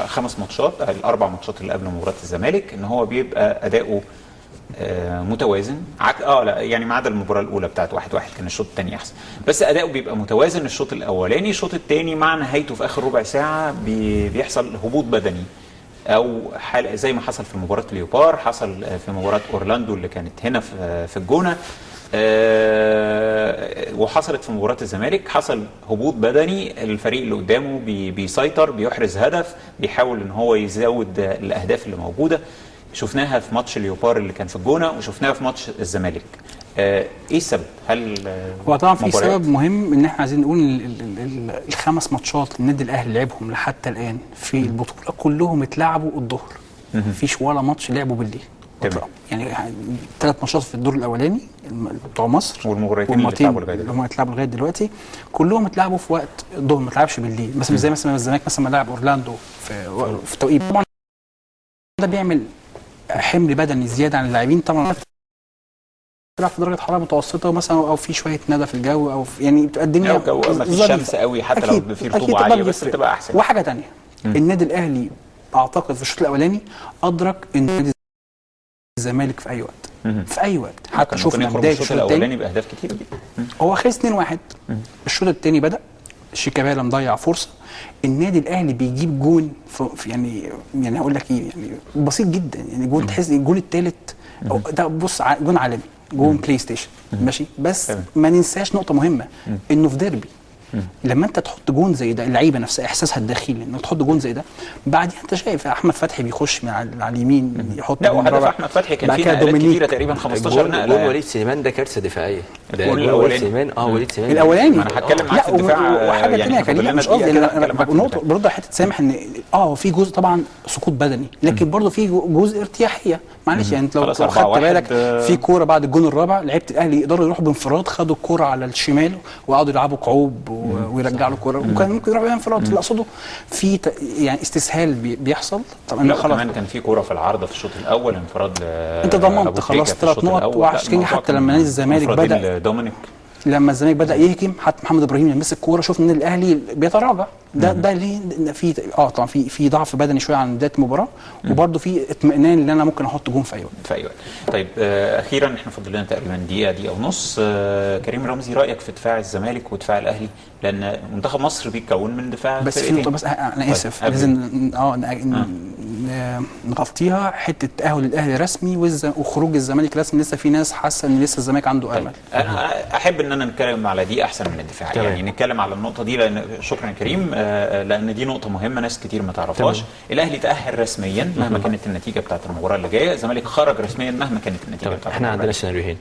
الخمس ماتشات، الاربع ماتشات اللي قبل مباراة الزمالك، ان هو بيبقى اداؤه متوازن، لا يعني ما عدا المباراة الاولى بتاعت 1-1 كان الشوط الثاني احسن، بس اداؤه بيبقى متوازن الشوط الاولاني. الشوط الثاني مع نهايته في اخر ربع ساعة بيحصل هبوط بدني او حال، زي ما حصل في مباراة ليوبار، حصل في مباراة اورلاندو اللي كانت هنا في الجونه، وحصلت في مباراة الزمالك، حصل هبوط بدني، الفريق اللي قدامه بيسيطر، بيحرز هدف، بيحاول ان هو يزود الاهداف اللي موجودة. شفناها في ماتش ليوبار اللي كان في الجونه، وشفناها في ماتش الزمالك. ايه السبب؟ هل هو طبعا في سبب مهم ان احنا عايزين نقول الخمس ماتشات اللي النادي الاهلي لعبهم لحتى الان في البطولة كلهم اتلعبوا الظهر، مفيش ولا ماتش لعبوا بالليل. تمام. يعني 3 ماتشات في الدور الاولاني بتوع مصر، والمباراتين اللي اتلعبوا لغاية دلوقتي، اللي هم اتلعبوا لغاية دلوقتي كلهم اتلعبوا في وقت الظهر، ما اتلعبش بالليل. مثلا زي مثلا الزمالك مثلا ما لعب اورلاندو في توقيت، طبعا ده بيعمل حمل بدني زيادة عن اللاعبين. طبعا بتلعب في درجه حرارة متوسطه مثلا، او في شوية ندى في الجو، او في يعني بتبقى الدنيا الجو ما فيش شمس قوي، حتى لو في رطوبة عالية بس بتبقى احسن. وحاجه ثانية، النادي الاهلي اعتقد في الشوط الاولاني ادرك ان نادي الزمالك في اي وقت، في اي وقت، حتى شفنا بداية الشوط الاولاني باهداف كتير جدا. هو خلص 2-1، الشوط الثاني بدا شيكابالا مضيع فرصة، النادي الاهلي بيجيب جون في يعني هقول لك ايه، يعني بسيط جدا، يعني جون تحس الجون الثالث ده بص جون عالمي، جون بلاي ستيشن ماشي. بس ما ننساش نقطة مهمة، انه في ديربي، لما انت تحط جون زي ده، اللعيبة نفسها احساسها الداخلي انك تحط جون زي ده، بعدين انت شايف احمد فتحي بيخش من على اليمين يحط لا، وهدف احمد فتحي كان فيه نقلات كتيرة تقريبا 15 نقله. جون وليد سليمان ده كارثة دفاعية، ده جون وليد سليمان. وليد سليمان الاولاني. ما انا هتكلم معاك في الدفاع. وحاجه ثانية يا كريم، مش قصدي انا نقطة برضه حتة سامح ان في جزء طبعا سقوط بدني، لكن برضه في جزء ارتياحيه. معلش يعني انت لو خدت بالك في كورة بعد الجون الرابع لعيبة الاهلي يقدروا يروحوا بانفراد، خدوا الكورة على الشمال وقعدوا يلعبوا كعوب ويرجعوا الكورة، وكان ممكن يروحوا بانفراد. اللي اقصده في يعني استسهال بيحصل. طبعا خلاص كمان كان في كورة في العارضة في الشوط الاول انفراد، انت ضمنت خلاص 3 نقط. وعشان حتى لما نادي الزمالك بدا دومينيك، لما الزمالك بدا يهجم حتى محمد ابراهيم لما مسك الكورة شفنا ان الاهلي بيتراجع. ده ليه في طبعا في ضعف بدني شوية عن بداية المباراة، وبرده في اطمئنان ان انا ممكن احط جون في اي وقت. في اي وقت. طيب اخيرا احنا فاضل لنا تقريبا دقيقة ونص. كريم رمزي، رايك في دفاع الزمالك ودفاع الاهلي؟ لان منتخب مصر بيتكون من دفاع بس في نقطة بس انا اسف لازم نغطيها، حتة تاهل الاهلي رسمي وخروج الزمالك رسمي. لسه في ناس حاسه ان لسه الزمالك عنده امل. انا احب ان انا نتكلم على دي احسن من الدفاع. يعني نتكلم على النقطة دي، لان شكرا كريم، لان دي نقطة مهمة ناس كتير ما تعرفهاش. الاهلي تاهل رسميا مهما كانت النتيجة بتاعه المباراة اللي جاية، الزمالك خرج رسميا مهما كانت النتيجة بتاعه. احنا عندنا سيناريوهين،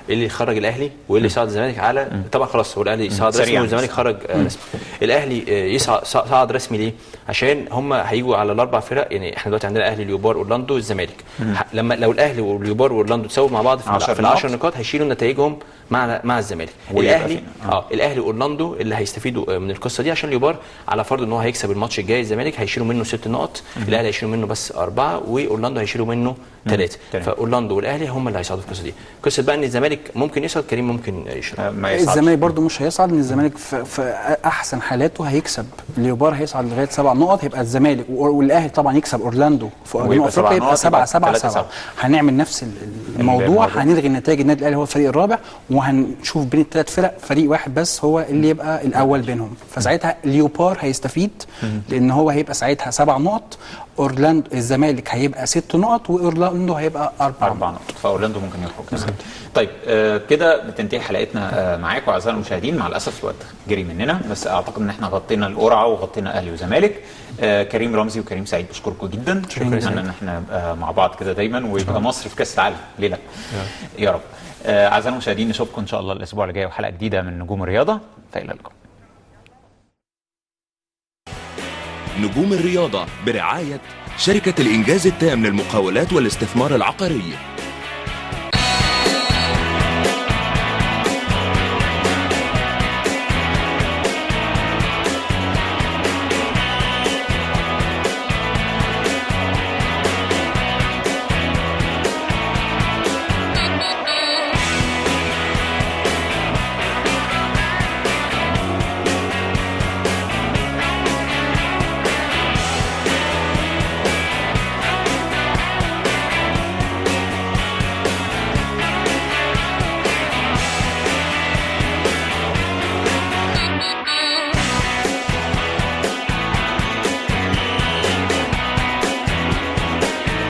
اللي خرج الاهلي واللي صعد الزمالك على طبعا خلاص هو الاهلي صعد رسمي والزمالك خرج رسمي. الاهلي صعد رسمي ليه؟ عشان هم هيجوا على الاربع فرق. يعني احنا دلوقتي عندنا الاهلي، اليوبار، اورلاندو، الزمالك. لما لو الاهلي واليوبار واورلاندو تساووا مع بعض في ال10 نقاط هيشيلوا نتائجهم مع الزمالك. الاهلي الاهلي واورلاندو اللي هيستفيدوا من القصة دي، عشان اليوبار على فرض ان هو هيكسب الماتش الجاي الزمالك هيشيلوا منه 6 نقط، الاهلي هيشيلوا منه بس 4، واورلاندو هيشيلوا منه 3. فاورلاندو والاهلي هم اللي هيصعدوا في القصة دي. قصة بقى ان الزمالك ممكن يصعد، كريم ممكن يشرح. الزمالك برده مش هيصعد، لان الزمالك في احسن حالاته هيكسب اليوبار، هيصعد لغاية 7 نقط، هيبقى الزمالك والاهلي طبعا يكسب اورلاندو في جنوب افريقيا يبقى 7 7 7. هنعمل نفس الموضوع، هنلغي نتائج النادي الاهلي هو الفريق الرابع، وهنشوف بين الثلاث فرق فريق واحد بس هو اللي يبقى الاول بينهم. فساعتها اليوبار هيستفيد لان هو هيبقى ساعتها 7 نقط، اورلاندو الزمالك هيبقى 6 نقط، واورلاندو هيبقى 4 نقط، فاورلاندو ممكن يخرج. طيب كده بتنتهي حلقتنا معاكم اعزائي المشاهدين. مع الاسف الوقت جري مننا، بس اعتقد ان احنا غطينا القرعة وغطينا اهلي وزمالك. كريم رمزي وكريم سعيد بشكركم جدا، اتمنى ان احنا مع بعض كده دايما، ويبقى مصر في كاس العالم، ليه لا؟ يا رب. اعزائي المشاهدين نشوفكم ان شاء الله الاسبوع اللي جاي وحلقه جديدة من نجوم الرياضة، فالى اللقاء. نجوم الرياضة برعاية شركة الإنجاز التام للمقاولات والاستثمار العقاري.